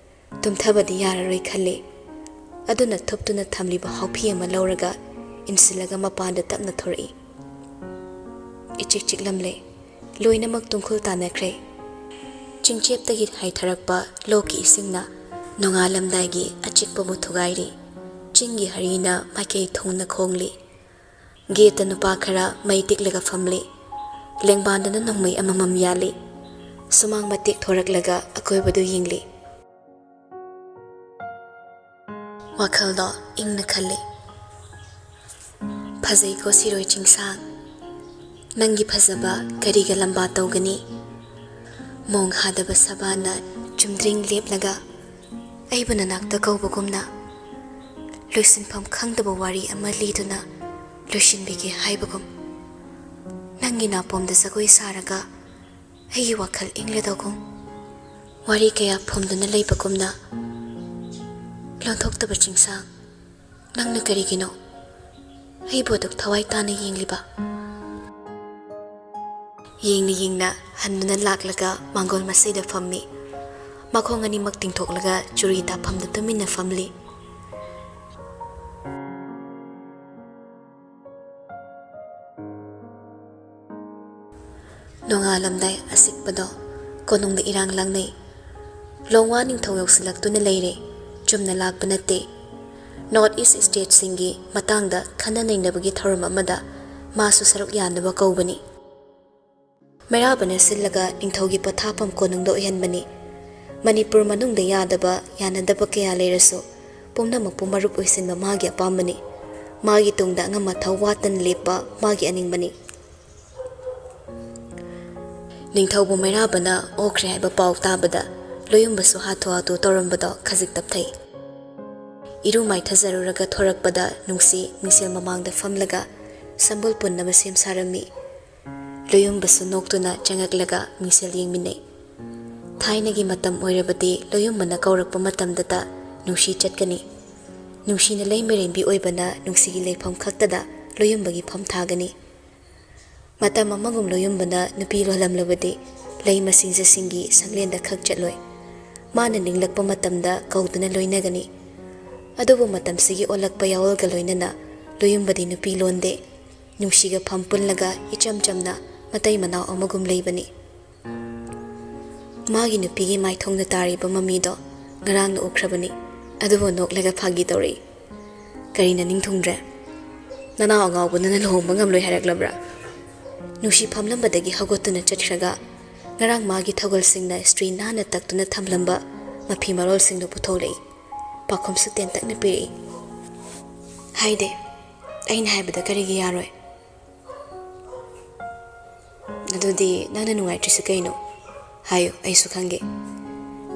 ꯇꯨꯝꯊꯕꯗꯤ ꯌꯥꯔꯔꯣꯏ ꯈꯜꯂꯤ꯫ ꯑꯗꯨꯅ ꯊꯨꯞꯇꯨꯅ ꯊꯝꯂꯤꯕ ꯍꯥꯎꯐꯤ ꯑꯃ ꯂꯧꯔꯒ ꯏꯟꯁꯤꯜꯂꯒ ꯃꯄꯥꯟꯗ ꯇꯞꯅ ꯊꯣꯔꯛꯏ꯫ ꯏꯆꯤꯛ ꯆꯤꯛꯂꯝꯂꯦ꯫ ꯂꯣꯏꯅꯃꯛ ꯇꯨꯡꯈꯨꯜ ꯇꯥꯟꯅꯈ꯭ꯔꯦ꯫ ꯆꯤꯡꯆꯦꯞꯇꯒꯤ ꯍꯥꯏꯊꯔꯛꯄ ꯂꯣꯛꯀꯤ ꯏꯁꯤꯡꯅ ꯅꯣꯡꯉꯥꯜꯂꯝꯗꯥꯏꯒꯤ ꯑꯆꯤꯛꯄꯕꯨ ꯊꯨꯒꯥꯏꯔꯤ꯫ ꯆꯤꯡꯒꯤ ꯍꯔꯤꯅ ꯃꯥꯏꯀꯩ ꯊꯨꯡꯅ ꯈꯣꯡꯂꯤ꯫ ꯒꯦꯠꯇ ꯅꯨꯄꯥ ꯈꯔ ꯃꯩ ꯇꯤꯛꯂꯒ ꯐꯝꯂꯤ꯫ ꯂꯦꯡꯕꯥꯟꯗꯅ ꯅꯣꯡꯃꯩ ꯑꯃꯃꯝ ꯌꯥꯜꯂꯤ꯫ ꯁꯨꯃꯥꯡ ꯃꯇꯦꯛ ꯊꯣꯔꯛꯂꯒ ꯑꯀꯣꯏꯕꯗꯨ ꯌꯦꯡꯂꯤ꯫ ꯋꯥꯈꯜꯗꯣ ꯏꯪꯅ ꯈꯜꯂꯤ꯫ "ꯐꯖꯩꯀꯣ ꯁꯤꯔꯣꯏ ꯆꯤꯡꯁꯥꯡ, ꯅꯪꯒꯤ ꯐꯖꯕ ꯀꯔꯤꯒ ꯂꯝꯕꯥ ꯇꯧꯒꯅꯤ?" ꯃꯣꯡ ꯍꯥꯗꯕ ꯁꯕꯥꯟꯅ ꯆꯨꯝꯗ꯭ꯔꯤꯡ ꯂꯦꯞꯂꯒ ꯑꯩꯕꯨ ꯅꯅꯥꯛꯇ ꯀꯧꯕꯒꯨꯝꯅ, ꯂꯣꯏꯁꯤꯟꯐꯝ ꯈꯪꯗꯕ ꯋꯥꯔꯤ ꯑꯃ ꯂꯤꯗꯨꯅ ꯂꯣꯏꯁꯤꯟꯕꯤꯒꯦ ꯍꯥꯏꯕꯒꯨꯝ, ꯅꯪꯒꯤ ꯅꯥꯄꯣꯝꯗ ꯖꯒꯣꯏ ꯁꯥꯔꯒ ꯑꯩꯒꯤ ꯋꯥꯈꯜ ꯏꯪꯂꯗꯧꯒꯨꯝ, ꯋꯥꯔꯤ ꯀꯌꯥ ꯐꯨꯝꯗꯨꯅ ꯂꯩꯕꯒꯨꯝꯅ꯫ ꯂꯣꯟꯊꯣꯛꯇꯕ ꯆꯤꯡꯁꯥꯡ, ꯅꯪꯅ ꯀꯔꯤꯒꯤꯅꯣ ꯑꯩꯕꯨ ꯑꯗꯨꯛ ꯊꯋꯥꯏ ꯇꯥꯅ ꯌꯦꯡꯂꯤꯕ? ꯌꯦꯡꯅ ꯌꯦꯡꯅ ꯍꯟꯗꯨꯅ ꯂꯥꯛꯂꯒ ꯃꯥꯡꯒꯣꯜ ꯃꯁꯩꯗ ꯐꯝꯃꯤ꯫ ꯃꯈꯣꯡ ꯑꯅꯤꯃꯛ ꯇꯤꯡꯊꯣꯛꯂꯒ ꯆꯨꯔꯤ ꯇꯥꯐꯝꯗ ꯇꯨꯃꯤꯟꯅ ꯐꯝꯂꯤ꯫ ꯅꯣꯡꯉꯥꯜꯂꯝꯗꯥꯏ ꯑꯁꯤꯛꯄꯗꯣ ꯀꯣꯅꯨꯡꯗ ꯏꯔꯥꯡ ꯂꯥꯡꯅꯩ꯫ ꯂꯣꯡꯋꯥ ꯅꯤꯡꯊꯧ ꯌꯧꯁꯤꯜꯂꯛꯇꯨꯅ ꯂꯩꯔꯦ꯫ ꯆꯨꯝꯅ ꯂꯥꯛꯄ ꯅꯠꯇꯦ꯫ North East stateꯁꯤꯡꯒꯤ ꯃꯇꯥꯡꯗ ꯈꯟꯅ ꯅꯩꯅꯕꯒꯤ ꯊꯧꯔꯝ ꯑꯃꯗ ꯃꯥꯁꯨ ꯁꯔꯨꯛ ꯌꯥꯅꯕ ꯀꯧꯕꯅꯤ꯫ ꯃꯩꯔꯥꯕꯅ ꯁꯤꯜꯂꯒ ꯅꯤꯡꯊꯧꯒꯤ ꯄꯣꯊꯥꯐꯝ ꯀꯣꯅꯨꯡꯗ ꯑꯣꯏꯍꯟꯕꯅꯤ꯫ ꯃꯅꯤꯄꯨꯔ ꯃꯅꯨꯡꯗ ꯌꯥꯗꯕ ꯌꯥꯅꯗꯕ ꯀꯌꯥ ꯂꯩꯔꯁꯨ ꯄꯨꯝꯅꯃꯛꯄꯨ ꯃꯔꯨꯞ ꯑꯣꯏꯁꯤꯟꯕ ꯃꯥꯒꯤ ꯑꯄꯥꯝꯕꯅꯤ꯫ ꯃꯥꯒꯤ ꯇꯨꯡꯗ ꯑꯉꯝ ꯑꯊꯧ ꯋꯥꯠꯇꯅ ꯂꯦꯞꯄ ꯃꯥꯒꯤ ꯑꯅꯤꯡꯕꯅꯤ꯫ ꯅꯤꯡꯊꯧꯕꯨ ꯃꯩꯔꯥꯕꯅ ꯑꯣꯛꯈ꯭ꯔꯦ ꯍꯥꯏꯕ ꯄꯥꯎ ꯇꯥꯕꯗ ꯂꯣꯌꯨꯝꯕꯁꯨ ꯍꯥꯊꯨ ꯍꯥꯊꯨ ꯇꯧꯔꯝꯕꯗꯣ ꯈꯖꯤꯛ ꯇꯞꯊꯩ꯫ ꯏꯔꯨ ꯃꯥꯏꯊꯖꯔꯨꯔꯒ ꯊꯣꯔꯛꯄꯗ ꯅꯨꯡꯁꯤ ꯃꯤꯡꯁꯦꯜ ꯃꯃꯥꯡꯗ ꯐꯝꯂꯒ ꯁꯝꯕꯨꯜ ꯄꯨꯟꯅꯕ ꯁꯦꯝ ꯁꯥꯔꯝꯃꯤ꯫ ꯂꯣꯌꯨꯝꯕꯁꯨ ꯅꯣꯛꯇꯨꯅ ꯆꯪꯉꯛꯂꯒ ꯃꯤꯡꯁꯦꯜ ꯌꯦꯡꯃꯤꯟꯅꯩ꯫ ꯊꯥꯏꯅꯒꯤ ꯃꯇꯝ ꯑꯣꯏꯔꯕꯗꯤ ꯂꯣꯌꯨꯝꯕꯅ ꯀꯧꯔꯛꯄ ꯃꯇꯝꯗꯇ ꯅꯨꯡꯁꯤ ꯆꯠꯀꯅꯤ꯫ ꯅꯨꯡꯁꯤꯅ ꯂꯩꯃꯔꯦꯟꯕꯤ ꯑꯣꯏꯕꯅ ꯅꯨꯡꯁꯤꯒꯤ ꯂꯩꯐꯝ ꯈꯛꯇꯗ ꯂꯣꯌꯨꯝꯕꯒꯤ ꯐꯝ ꯊꯥꯒꯅꯤ꯫ ꯃꯇꯝ ꯑꯃꯒꯨꯝ ꯂꯣꯌꯨꯝꯕꯅ ꯅꯨꯄꯤ ꯂꯣꯜꯂꯝꯂꯕꯗꯤ ꯂꯩꯃ ꯁꯤꯡꯖꯁꯤꯡꯒꯤ ꯁꯪꯂꯦꯟꯗ ꯈꯛ ꯆꯠꯂꯣꯏ꯫ ꯃꯥꯅ ꯅꯤꯡꯂꯛꯄ ꯃꯇꯝꯗ ꯀꯧꯗꯨꯅ ꯂꯣꯏꯅꯒꯅꯤ꯫ ꯑꯗꯨꯕꯨ ꯃꯇꯝꯁꯤꯒꯤ ꯑꯣꯜꯂꯛꯄ ꯌꯥꯑꯣꯜꯒ ꯂꯣꯏꯅꯅ ꯂꯣꯌꯨꯝꯕꯗꯤ ꯅꯨꯄꯤ ꯂꯣꯟꯗꯦ꯫ ꯅꯨꯡꯁꯤꯒ ꯐꯝ ꯄꯨꯜꯂꯒ ꯏꯆꯝ ꯆꯝꯅ ꯃꯇꯩ ꯃꯅꯥꯎ ꯑꯃꯒꯨꯝ ꯂꯩꯕꯅꯤ꯫ ꯃꯥꯒꯤ ꯅꯨꯄꯤꯒꯤ ꯃꯥꯏꯊꯣꯡꯗ ꯇꯥꯔꯤꯕ ꯃꯃꯤꯗꯣ ꯉꯔꯥꯡꯅ ꯎꯈ꯭ꯔꯕꯅꯤ꯫ ꯑꯗꯨꯕꯨ ꯅꯣꯛꯂꯒ ꯐꯥꯒꯤ ꯇꯧꯔꯛꯏ꯫ "ꯀꯔꯤ, ꯅꯅꯤꯡ ꯊꯨꯡꯗ꯭ꯔꯦ? ꯅꯅꯥꯎ ꯑꯉꯥꯎꯕꯗꯨꯅ ꯂꯨꯍꯣꯡꯕ ꯉꯝꯂꯣꯏ ꯍꯥꯏꯔꯛꯂꯕ꯭ꯔꯥ?" ꯅꯨꯡꯁꯤ ꯐꯝꯂꯝꯕꯗꯒꯤ ꯍꯧꯒꯠꯇꯨꯅ ꯆꯠꯈ꯭ꯔꯒ ꯉꯔꯥꯡ ꯃꯥꯒꯤ ꯊꯧꯒꯜꯁꯤꯡꯅ ꯏꯁꯇ꯭ꯔꯤ ꯅꯥꯟꯅ ꯇꯛꯇꯨꯅ ꯊꯝꯂꯝꯕ ꯃꯐꯤ ꯃꯔꯣꯜꯁꯤꯡꯗꯨ ꯄꯨꯊꯣꯛꯂꯛꯏ꯫ ꯄꯥꯎꯈꯨꯝꯁꯨ ꯇꯦꯟꯇꯛꯅ ꯄꯤꯔꯛꯏ꯫ ꯍꯥꯏꯗꯦ, ꯑꯩꯅ ꯍꯥꯏꯕꯗ ꯀꯔꯤꯒꯤ ꯌꯥꯔꯣꯏ? ꯑꯗꯨꯗꯤ ꯅꯪꯅ ꯅꯨꯡꯉꯥꯏꯇ꯭ꯔꯤꯁꯤ ꯀꯩꯅꯣ? ꯍꯥꯏꯌꯨ, ꯑꯩꯁꯨ ꯈꯪꯒꯦ꯫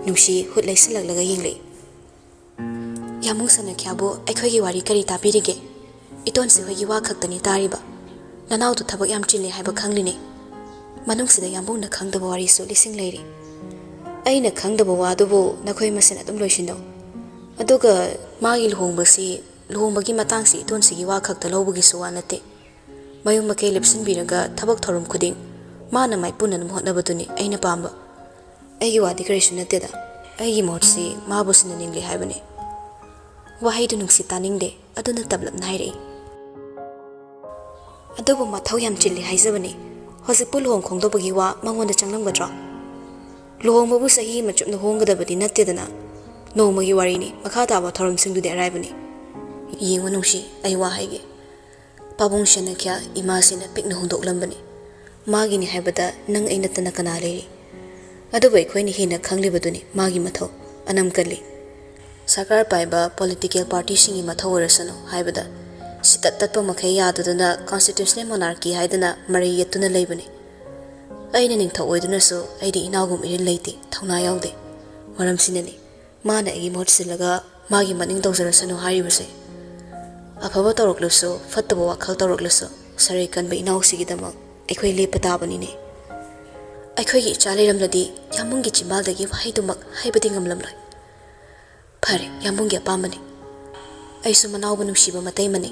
ꯅꯨꯡꯁꯤ ꯍꯨꯠ ꯂꯩꯁꯤꯜꯂꯛꯂꯒ ꯌꯦꯡꯂꯛꯏ꯫ ꯌꯥꯝꯕꯨꯡ ꯁꯅꯈ꯭ꯌꯥꯕꯨ ꯑꯩꯈꯣꯏꯒꯤ ꯋꯥꯔꯤ ꯀꯔꯤ ꯇꯥꯕꯤꯔꯤꯒꯦ? ꯏꯇꯣꯟꯁꯤ ꯍꯣꯏꯒꯤ ꯋꯥ ꯈꯛꯇꯅꯤ ꯇꯥꯔꯤꯕ꯫ ꯅꯅꯥꯎꯗꯨ ꯊꯕꯛ ꯌꯥꯝ ꯆꯤꯜꯂꯤ ꯍꯥꯏꯕ ꯈꯪꯂꯤꯅꯦ꯫ ꯃꯅꯨꯡꯁꯤꯗ ꯌꯥꯝꯕꯨꯡꯅ ꯈꯪꯗꯕ ꯋꯥꯔꯤꯁꯨ ꯂꯤꯁꯤꯡ ꯂꯩꯔꯤ꯫ ꯑꯩꯅ ꯈꯪꯗꯕ ꯋꯥꯗꯨꯕꯨ ꯅꯈꯣꯏ ꯃꯁꯦꯟ ꯑꯗꯨꯝ ꯂꯣꯏꯁꯤꯟꯅꯧ꯫ ꯑꯗꯨꯒ ꯃꯥꯒꯤ ꯂꯨꯍꯣꯡꯕꯁꯤ, ꯂꯨꯍꯣꯡꯕꯒꯤ ꯃꯇꯥꯡꯁꯤ ꯏꯇꯣꯟꯁꯤꯒꯤ ꯋꯥ ꯈꯛꯇ ꯂꯧꯕꯒꯤꯁꯨ ꯋꯥ ꯅꯠꯇꯦ꯫ ꯃꯌꯨꯝ ꯃꯀꯩ ꯂꯦꯞꯁꯤꯟꯕꯤꯔꯒ ꯊꯕꯛ ꯊꯧꯔꯝ ꯈꯨꯗꯤꯡ ꯃꯥꯅ ꯃꯥꯏꯄꯨꯅꯅꯕ ꯍꯣꯠꯅꯕꯗꯨꯅꯤ ꯑꯩꯅ ꯄꯥꯝꯕ꯫ ꯑꯩꯒꯤ ꯋꯥꯗꯤ ꯀꯔꯤꯁꯨ ꯅꯠꯇꯦꯗ꯫ ꯑꯩꯒꯤ ꯃꯍꯨꯠꯁꯤ ꯃꯥꯕꯨ ꯁꯤꯟꯅꯅꯤꯡꯂꯦ ꯍꯥꯏꯕꯅꯤ꯫ ꯋꯥꯍꯩꯗꯨ ꯅꯨꯡꯁꯤ ꯇꯥꯅꯤꯡꯗꯦ, ꯑꯗꯨꯅ ꯇꯞꯂꯞꯅ ꯍꯥꯏꯔꯛꯏ꯫ ꯑꯗꯨꯕꯨ ꯃꯊꯧ ꯌꯥꯝ ꯆꯤꯜꯂꯤ ꯍꯥꯏꯖꯕꯅꯤ꯫ ꯍꯧꯖꯤꯛꯄꯨ ꯂꯨꯍꯣꯡ ꯈꯣꯡꯗꯣꯛꯄꯒꯤ ꯋꯥ ꯃꯉꯣꯟꯗ ꯆꯪꯂꯝꯒꯗ꯭ꯔꯣ? ꯂꯨꯍꯣꯡꯕꯕꯨ ꯆꯍꯤ ꯑꯃ ꯆꯨꯞꯅ ꯍꯣꯡꯒꯗꯕꯗꯤ ꯅꯠꯇꯦꯗꯅ꯫ ꯅꯣꯡꯃꯒꯤ ꯋꯥꯔꯤꯅꯤ, ꯃꯈꯥ ꯇꯥꯕ ꯊꯧꯔꯝꯁꯤꯡꯗꯨꯗꯤ ꯑꯔꯥꯏꯕꯅꯤ꯫ ꯌꯦꯡꯉꯨ ꯅꯨꯡꯁꯤ, ꯑꯩ ꯋꯥ ꯍꯥꯏꯒꯦ꯫ ꯄꯥꯕꯨꯡ ꯁꯦꯅꯈ꯭ꯌꯥ ꯏꯃꯥꯁꯤꯅ ꯄꯤꯛꯅ ꯍꯨꯟꯗꯣꯛꯂꯝꯕꯅꯤ꯫ ꯃꯥꯒꯤꯅꯤ ꯍꯥꯏꯕꯗ ꯅꯪ ꯑꯩ ꯅꯠꯇꯅ ꯀꯅꯥ ꯂꯩꯔꯤ? ꯑꯗꯨꯕꯨ ꯑꯩꯈꯣꯏꯅ ꯍꯦꯟꯅ ꯈꯪꯂꯤꯕꯗꯨꯅꯤ ꯃꯥꯒꯤ ꯃꯊꯧ꯫ ꯑꯅꯝ ꯀꯜꯂꯤ꯫ ꯁꯔꯀꯥꯔ ꯄꯥꯏꯕ ꯄꯣꯂꯤꯇꯤꯀꯦꯜ ꯄꯥꯔꯇꯤꯁꯤꯡꯒꯤ ꯃꯊꯧ ꯑꯣꯏꯔꯁꯅꯨ ꯍꯥꯏꯕꯗ ꯁꯤꯇꯠ ꯇꯠꯄ ꯃꯈꯩ ꯌꯥꯗꯗꯨꯅ ꯀꯣꯟꯁꯇꯤꯇ꯭ꯌꯨꯁꯅꯦꯜ ꯃꯣꯅꯥꯔꯀꯤ ꯍꯥꯏꯗꯅ ꯃꯔꯩ ꯌꯦꯠꯇꯨꯅ ꯂꯩꯕꯅꯤ꯫ ꯑꯩꯅ ꯅꯤꯡꯊꯧ ꯑꯣꯏꯗꯨꯅꯁꯨ ꯑꯩꯗꯤ ꯏꯅꯥꯎꯒꯨꯝ ꯏꯔꯤꯜ ꯂꯩꯇꯦ, ꯊꯧꯅꯥ ꯌꯥꯎꯗꯦ꯫ ꯃꯔꯝꯁꯤꯅꯅꯤ ꯃꯥꯅ ꯑꯩꯒꯤ ꯃꯍꯨꯠ ꯁꯤꯜꯂꯒ ꯃꯥꯒꯤ ꯃꯅꯤꯡ ꯇꯧꯖꯔꯁꯅꯨ ꯍꯥꯏꯔꯤꯕꯁꯦ꯫ ꯑꯐꯕ ꯇꯧꯔꯛꯂꯁꯨ, ꯐꯠꯇꯕ ꯋꯥꯈꯜ ꯇꯧꯔꯛꯂꯁꯨ, ꯁꯔꯩ ꯀꯟꯕ ꯏꯅꯥꯎꯁꯤꯒꯤꯗꯃꯛ ꯑꯩꯈꯣꯏ ꯂꯦꯞꯄ ꯇꯥꯕꯅꯤꯅꯦ꯫ ꯑꯩꯈꯣꯏꯒꯤ ꯏꯆꯥ ꯂꯩꯔꯝꯂꯗꯤ ꯌꯥꯝꯕꯨꯡꯒꯤ ꯆꯤꯝꯕꯥꯜꯗꯒꯤ ꯋꯥꯍꯩꯗꯨꯃꯛ ꯍꯥꯏꯕꯗꯤ ꯉꯝꯂꯝꯂꯣꯏ꯫ ꯐꯔꯦ, ꯌꯥꯝꯕꯨꯡꯒꯤ ꯑꯄꯥꯝꯕꯅꯤ꯫ ꯑꯩꯁꯨ ꯃꯅꯥꯎꯕꯨ ꯅꯨꯡꯁꯤꯕ ꯃꯇꯩꯃꯅꯤ꯫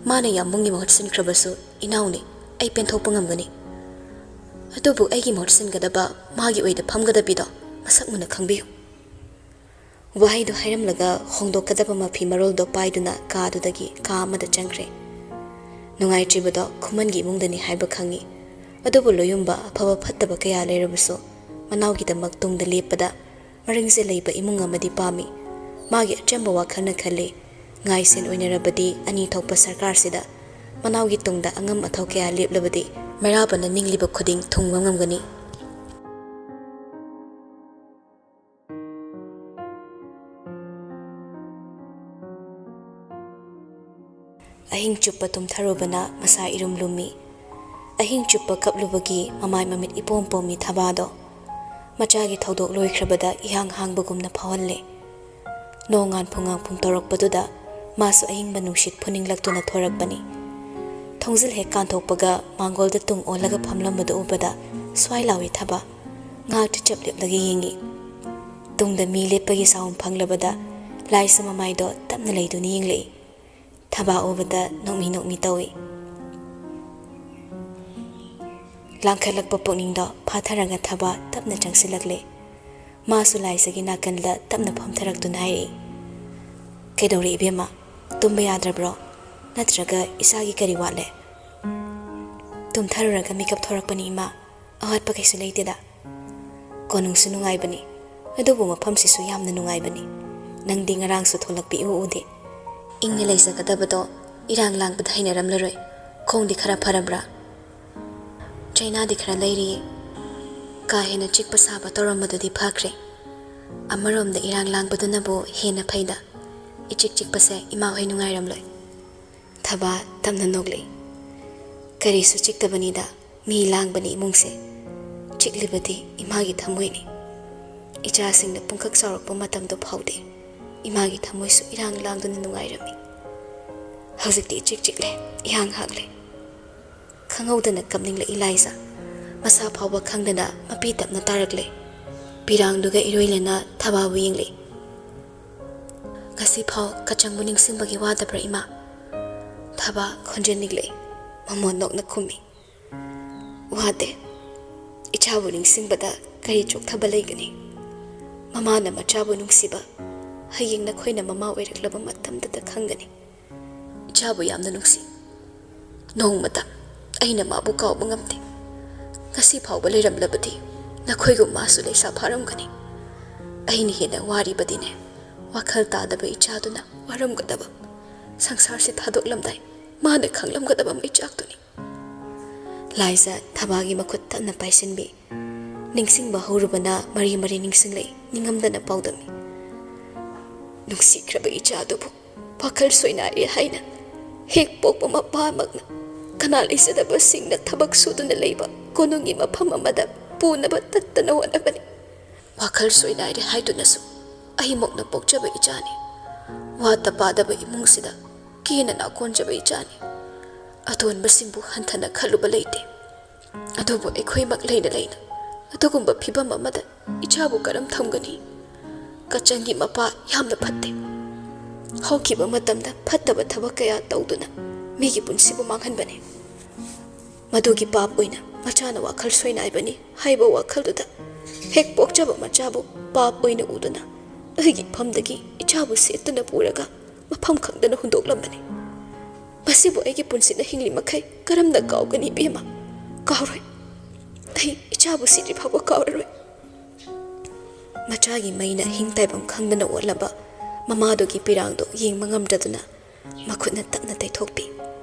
ꯃꯥꯅ ꯌꯥꯝꯕꯨꯡꯒꯤ ꯃꯍꯨꯠ ꯁꯤꯟꯈ꯭ꯔꯕꯁꯨ ꯏꯅꯥꯎꯅꯤ, ꯑꯩ ꯄꯦꯟꯊꯣꯛꯄ ꯉꯝꯒꯅꯤ꯫ ꯑꯗꯨꯕꯨ ꯑꯩꯒꯤ ꯃꯍꯨꯠ ꯁꯤꯟꯒꯗꯕ, ꯃꯥꯒꯤ ꯑꯣꯏꯗ ꯐꯝꯒꯗꯕꯤꯗꯣ ꯃꯁꯛ ꯃꯨꯟꯅ ꯈꯪꯕꯤꯌꯨ꯫ ꯋꯥꯍꯩꯗꯨ ꯍꯥꯏꯔꯝꯂꯒ ꯍꯣꯡꯗꯣꯛꯀꯗꯕ ꯃꯐꯤ ꯃꯔꯣꯜꯗꯣ ꯄꯥꯏꯗꯨꯅ ꯀꯥꯗꯨꯗꯒꯤ ꯀꯥ ꯑꯃꯗ ꯆꯪꯈ꯭ꯔꯦ꯫ ꯅꯨꯡꯉꯥꯏꯇ꯭ꯔꯤꯕꯗꯣ ꯈꯨꯃꯟꯒꯤ ꯏꯃꯨꯡꯗꯅꯤ ꯍꯥꯏꯕ ꯈꯪꯏ꯫ ꯑꯗꯨꯕꯨ ꯂꯣꯌꯨꯝꯕ ꯑꯐꯕ ꯐꯠꯇꯕ ꯀꯌꯥ ꯂꯩꯔꯕꯁꯨ ꯃꯅꯥꯎꯒꯤꯗꯃꯛ ꯇꯨꯡꯗ ꯂꯦꯞꯄꯗ ꯃꯔꯤꯡꯖꯦꯜ ꯂꯩꯕ ꯏꯃꯨꯡ ꯑꯃꯗꯤ ꯄꯥꯝꯃꯤ꯫ ꯃꯥꯒꯤ ꯑꯆꯝꯕ ꯋꯥꯈꯜꯅ ꯈꯜꯂꯤ, ꯉꯥꯏꯁꯦꯟ ꯑꯣꯏꯅꯔꯕꯗꯤ ꯑꯅꯤ ꯊꯣꯛꯄ ꯁꯔꯀꯥꯔꯁꯤꯗ ꯃꯅꯥꯎꯒꯤ ꯇꯨꯡꯗ ꯑꯉꯝ ꯑꯊꯧ ꯀꯌꯥ ꯂꯦꯞꯂꯕꯗꯤ ꯃꯩꯔꯥꯕꯅ ꯅꯤꯡꯂꯤꯕ ꯈꯨꯗꯤꯡ ꯊꯨꯡꯕ ꯉꯝꯒꯅꯤ꯫ ꯑꯍꯤꯡ ꯆꯨꯞꯄ ꯇꯨꯝꯊꯔꯨꯕꯅ ꯃꯁꯥ ꯏꯔꯨꯝ ꯂꯨꯝꯃꯤ꯫ ꯑꯍꯤꯡ ꯆꯨꯞꯄ ꯀꯞꯂꯨꯕꯒꯤ ꯃꯃꯥꯏ ꯃꯃꯤꯠ ꯏꯄꯣꯝ ꯄꯣꯝꯃꯤ ꯊꯕꯥꯗꯣ꯫ ꯃꯆꯥꯒꯤ ꯊꯧꯗꯣꯛ ꯂꯣꯏꯈ꯭ꯔꯕꯗ ꯏꯍꯥꯡ ꯍꯥꯡꯕꯒꯨꯝꯅ ꯐꯥꯎꯍꯜꯂꯦ꯫ ꯅꯣꯡ ꯉꯥꯟꯐꯨ ꯉꯥꯡꯐꯨ ꯇꯧꯔꯛꯄꯗꯨꯗ ꯃꯥꯁꯨ ꯑꯏꯪꯕ ꯅꯨꯡꯁꯤꯠ ꯐꯨꯅꯤꯡꯂꯛꯇꯨꯅ ꯊꯣꯔꯛꯄꯅꯤ꯫ ꯊꯣꯡꯖꯤꯜ ꯍꯦꯛ ꯀꯥꯟꯊꯣꯛꯄꯒ ꯃꯥꯡꯒꯣꯜꯗ ꯇꯨꯡ ꯑꯣꯜꯂꯒ ꯐꯝꯂꯝꯕꯗꯨ ꯎꯕꯗ ꯁ꯭ꯋꯥꯏ ꯂꯥꯎꯏ ꯊꯕꯥ꯫ ꯉꯥꯏꯍꯥꯛꯇꯤ ꯆꯞ ꯂꯦꯞꯂꯒ ꯌꯦꯡꯉꯤ꯫ ꯇꯨꯡꯗ ꯃꯤ ꯂꯦꯞꯄꯒꯤ ꯁꯥꯎꯝ ꯐꯪꯂꯕꯗ ꯂꯥꯏꯁ ꯃꯃꯥꯏꯗꯣ ꯇꯞꯅ ꯂꯩꯗꯨꯅ ꯌꯦꯡꯂꯛꯏ꯫ ꯊꯕꯥ ꯎꯕꯗ ꯅꯣꯛꯃꯤ ꯅꯣꯛꯃꯤ ꯇꯧꯏ꯫ ꯂꯥꯡꯈꯠꯂꯛꯄ ꯄꯨꯛꯅꯤꯡꯗꯣ ꯐꯥꯊꯔꯒ ꯊꯕꯥ ꯇꯞꯅ ꯆꯪꯁꯤꯜꯂꯛꯂꯦ꯫ ꯃꯥꯁꯨ ꯂꯥꯏꯖꯒꯤ ꯅꯥꯀꯟꯗ ꯇꯞꯅ ꯐꯝꯊꯔꯛꯇꯨꯅ ꯍꯥꯏꯔꯛꯏ, "ꯀꯩꯗꯧꯔꯦ ꯏꯕꯦꯝꯃ? ꯇꯨꯝꯕ ꯌꯥꯗ꯭ꯔꯕ꯭ꯔꯣ? ꯅꯠꯇ꯭ꯔꯒ ꯏꯁꯥꯒꯤ ꯀꯔꯤ ꯋꯥꯠꯂꯦ?" "ꯇꯨꯝꯊꯔꯨꯔꯒ ꯃꯤꯀꯞ ꯊꯣꯔꯛꯄꯅꯤ ꯏꯃꯥ꯫ ꯑꯋꯥꯠꯄ ꯀꯩꯁꯨ ꯂꯩꯇꯦꯗ꯫ ꯀꯣꯅꯨꯡꯁꯨ ꯅꯨꯡꯉꯥꯏꯕꯅꯤ, ꯑꯗꯨꯕꯨ ꯃꯐꯝꯁꯤꯁꯨ ꯌꯥꯝꯅ ꯅꯨꯡꯉꯥꯏꯕꯅꯤ꯫ ꯅꯪꯗꯤ ꯉꯔꯥꯡꯁꯨ ꯊꯣꯛꯂꯛꯄ ꯏꯎ ꯎꯗꯦ꯫ ꯏꯪꯅ ꯂꯩꯖꯒꯗꯕꯗꯣ ꯏꯔꯥꯡ ꯂꯥꯡꯕꯗ ꯍꯩꯅꯔꯝꯂꯔꯣꯏ꯫ ꯈꯣꯡꯗꯤ ꯈꯔ ꯐꯔꯕ꯭ꯔꯥ?" "ꯆꯩꯅꯥꯗꯤ ꯈꯔ ꯂꯩꯔꯤꯌꯦ꯫ ꯀꯥ ꯍꯦꯟꯅ ꯆꯤꯛꯄ ꯁꯥꯕ ꯇꯧꯔꯝꯕꯗꯨꯗꯤ ꯐꯈ꯭ꯔꯦ꯫ ꯑꯃꯔꯣꯝꯗ ꯏꯔꯥꯡ ꯂꯥꯡꯕꯗꯨꯅꯕꯨ ꯍꯦꯟꯅ ꯐꯩꯗ꯫ ꯏꯆꯤꯛ ꯆꯤꯛꯄꯁꯦ ꯏꯃꯥ ꯍꯣꯏ ꯅꯨꯡꯉꯥꯏꯔꯝꯂꯣꯏ꯫" ꯊꯕꯥ ꯇꯞꯅ ꯅꯣꯛꯂꯛꯏ꯫ "ꯀꯔꯤꯁꯨ ꯆꯤꯛꯇꯕꯅꯤꯗ, ꯃꯤ ꯂꯥꯡꯕꯅꯤ ꯏꯃꯨꯡꯁꯦ꯫ ꯆꯤꯛꯂꯤꯕꯗꯤ ꯏꯃꯥꯒꯤ ꯊꯃꯣꯏꯅꯤ꯫ ꯏꯆꯥꯁꯤꯡꯅ ꯄꯨꯡꯀꯛ ꯆꯥꯎꯔꯛꯄ ꯃꯇꯝꯗꯨ ꯐꯥꯎꯗꯤ ꯏꯃꯥꯒꯤ ꯊꯃꯣꯏꯁꯨ ꯏꯔꯥꯡ ꯂꯥꯡꯗꯨꯅ ꯅꯨꯡꯉꯥꯏꯔꯝꯃꯤ꯫ ꯍꯧꯖꯤꯛꯇꯤ ꯏꯆꯤꯛ ꯆꯤꯛꯂꯦ, ꯏꯍꯥꯡ ꯍꯥꯡꯂꯦ꯫" ꯈꯪꯍꯧꯗꯅ ꯀꯞꯅꯤꯡꯂꯛꯏ ꯂꯥꯏꯖ꯫ ꯃꯁꯥ ꯐꯥꯎꯕ ꯈꯪꯗꯅ ꯃꯄꯤ ꯇꯞꯅ ꯇꯥꯔꯛꯂꯦ꯫ ꯄꯤꯔꯥꯡꯗꯨꯒ ꯏꯔꯣꯏ ꯂꯦꯟꯅ ꯊꯕꯥꯕꯨ ꯌꯦꯡꯂꯛꯏ꯫ "ꯉꯁꯤꯐꯥꯎ ꯀꯆꯪꯕꯨ ꯅꯤꯡꯁꯤꯡꯕꯒꯤ ꯋꯥꯗꯕ꯭ꯔꯥ ꯏꯃꯥ?" ꯊꯕꯥ ꯈꯣꯟꯖꯦꯜ ꯅꯤꯛꯂꯛꯏ꯫ ꯃꯃꯣꯟ ꯅꯣꯛꯅ ꯈꯨꯝꯃꯤ, "ꯋꯥꯗꯦ꯫ ꯏꯆꯥꯕꯨ ꯅꯤꯡꯁꯤꯡꯕꯗ ꯀꯔꯤ ꯆꯣꯛꯊꯕ ꯂꯩꯒꯅꯤ? ꯃꯃꯥꯅ ꯃꯆꯥꯕꯨ ꯅꯨꯡꯁꯤꯕ ꯍꯌꯦꯡ ꯅꯈꯣꯏꯅ ꯃꯃꯥ ꯑꯣꯏꯔꯛꯂꯕ ꯃꯇꯝꯗꯇ ꯈꯪꯒꯅꯤ꯫ ꯏꯆꯥꯕꯨ ꯌꯥꯝꯅ ꯅꯨꯡꯁꯤ꯫ ꯅꯣꯡꯃꯇ ꯑꯩꯅ ꯃꯥꯕꯨ ꯀꯥꯎꯕ ꯉꯝꯗꯦ꯫ ꯉꯁꯤ ꯐꯥꯎꯕ ꯂꯩꯔꯝꯂꯕꯗꯤ ꯅꯈꯣꯏꯒꯨꯝ ꯃꯥꯁꯨ ꯂꯩꯁꯥ ꯐꯥꯔꯝꯒꯅꯤ꯫ ꯑꯩꯅ ꯍꯦꯟꯅ ꯋꯥꯔꯤꯕꯗꯤꯅꯦ, ꯋꯥꯈꯜ ꯇꯥꯗꯕ ꯏꯆꯥꯗꯨꯅ ꯋꯥꯔꯝꯒꯗꯕ, ꯁꯪꯁꯥꯔꯁꯤ ꯊꯥꯗꯣꯛꯂꯝꯗꯥꯏ ꯃꯥꯅ ꯈꯪꯂꯝꯒꯗꯕ ꯃꯩꯆꯥꯛꯇꯨꯅꯤ꯫" ꯂꯥꯏꯖ ꯊꯕꯥꯒꯤ ꯃꯈꯨꯠ ꯇꯞꯅ ꯄꯥꯏꯁꯤꯟꯕꯤ꯫ ꯅꯤꯡꯁꯤꯡꯕ ꯍꯧꯔꯨꯕꯅ ꯃꯔꯤ ꯃꯔꯤ ꯅꯤꯡꯁꯤꯡꯂꯛꯏ, ꯅꯤꯡꯉꯝꯗꯅ ꯄꯥꯎꯗꯝꯃꯤ꯫ "ꯅꯨꯡꯁꯤꯈ꯭ꯔꯕ ꯏꯆꯥꯗꯨꯕꯨ ꯋꯥꯈꯜ ꯁꯣꯏꯅꯥꯏꯔꯦ ꯍꯥꯏꯅ ꯍꯦꯛ ꯄꯣꯛꯄ ꯃꯄꯥꯃꯛꯅ ꯀꯅꯥ ꯂꯩꯖꯗꯕꯁꯤꯡꯅ ꯊꯕꯛ ꯁꯨꯗꯨꯅ ꯂꯩꯕ ꯀꯣꯅꯨꯡꯒꯤ ꯃꯐꯝ ꯑꯃꯗ ꯄꯨꯅꯕ ꯇꯠꯇꯅ ꯍꯣꯠꯅꯕꯅꯤ꯫ ꯋꯥꯈꯜ ꯁꯣꯏꯅꯥꯏꯔꯦ ꯍꯥꯏꯗꯨꯅꯁꯨ ꯑꯩꯃꯛꯅ ꯄꯣꯛꯆꯕ ꯏꯆꯥꯅꯤ꯫ ꯋꯥꯠꯇ ꯄꯥꯗꯕ ꯏꯃꯨꯡꯁꯤꯗ ꯀꯦꯅ ꯅꯥꯀꯣꯟꯖꯕ ꯏꯆꯥꯅꯤ꯫ ꯑꯇꯣꯟꯕꯁꯤꯡꯕꯨ ꯍꯟꯊꯅ ꯈꯜꯂꯨꯕ ꯂꯩꯇꯦ꯫ ꯑꯗꯨꯕꯨ ꯑꯩꯈꯣꯏꯃꯛ ꯂꯩꯅ ꯂꯩꯅ ꯑꯗꯨꯒꯨꯝꯕ ꯐꯤꯕꯝ ꯑꯃꯗ ꯏꯆꯥꯕꯨ ꯀꯔꯝ ꯊꯝꯒꯅꯤ? ꯀꯆꯟꯒꯤ ꯃꯄꯥ ꯌꯥꯝꯅ ꯐꯠꯇꯦ꯫ ꯍꯧꯈꯤꯕ ꯃꯇꯝꯗ ꯐꯠꯇꯕ ꯊꯕꯛ ꯀꯌꯥ ꯇꯧꯗꯨꯅ ꯃꯤꯒꯤ ꯄꯨꯟꯁꯤꯕꯨ ꯃꯥꯡꯍꯟꯕꯅꯤ꯫ ꯃꯗꯨꯒꯤ ꯄꯥꯞ ꯑꯣꯏꯅ ꯃꯆꯥꯅ ꯋꯥꯈꯜ ꯁꯣꯏꯅꯥꯏꯕꯅꯤ ꯍꯥꯏꯕ ꯋꯥꯈꯜꯗꯨꯗ ꯍꯦꯛ ꯄꯣꯛꯆꯕ ꯃꯆꯥꯕꯨ ꯄꯥꯞ ꯑꯣꯏꯅ ꯎꯗꯨꯅ ꯑꯩꯒꯤ ꯏꯐꯝꯗꯒꯤ ꯏꯆꯥꯕꯨ ꯁꯦꯠꯇꯨꯅ ꯄꯨꯔꯒ ꯃꯐꯝ ꯈꯪꯗꯅ ꯍꯨꯟꯗꯣꯛꯂꯝꯕꯅꯤ꯫ ꯃꯁꯤꯕꯨ ꯑꯩꯒꯤ ꯄꯨꯟꯁꯤꯅ ꯍꯤꯡꯂꯤ ꯃꯈꯩ ꯀꯔꯝꯅ ꯀꯥꯎꯒꯅꯤ ꯏꯕꯦꯝꯃ? ꯀꯥꯎꯔꯣꯏ꯫ ꯑꯩ ꯏꯆꯥꯕꯨ ꯁꯤꯗ꯭ꯔꯤ ꯐꯥꯎꯕ ꯀꯥꯎꯔꯔꯣꯏ꯫ ꯃꯆꯥꯒꯤ ꯃꯩꯅ ꯍꯤꯡ ꯇꯥꯏꯕꯝ ꯈꯪꯗꯅ ꯑꯣꯠꯂꯕ ꯃꯃꯥꯗꯨꯒꯤ ꯄꯤꯔꯥꯡꯗꯨ ꯌꯦꯡꯕ ꯉꯝꯗ꯭ꯔꯗꯨꯅ ꯃꯈꯨꯠꯅ ꯇꯞꯅ ꯇꯩꯊꯣꯛꯄꯤ꯫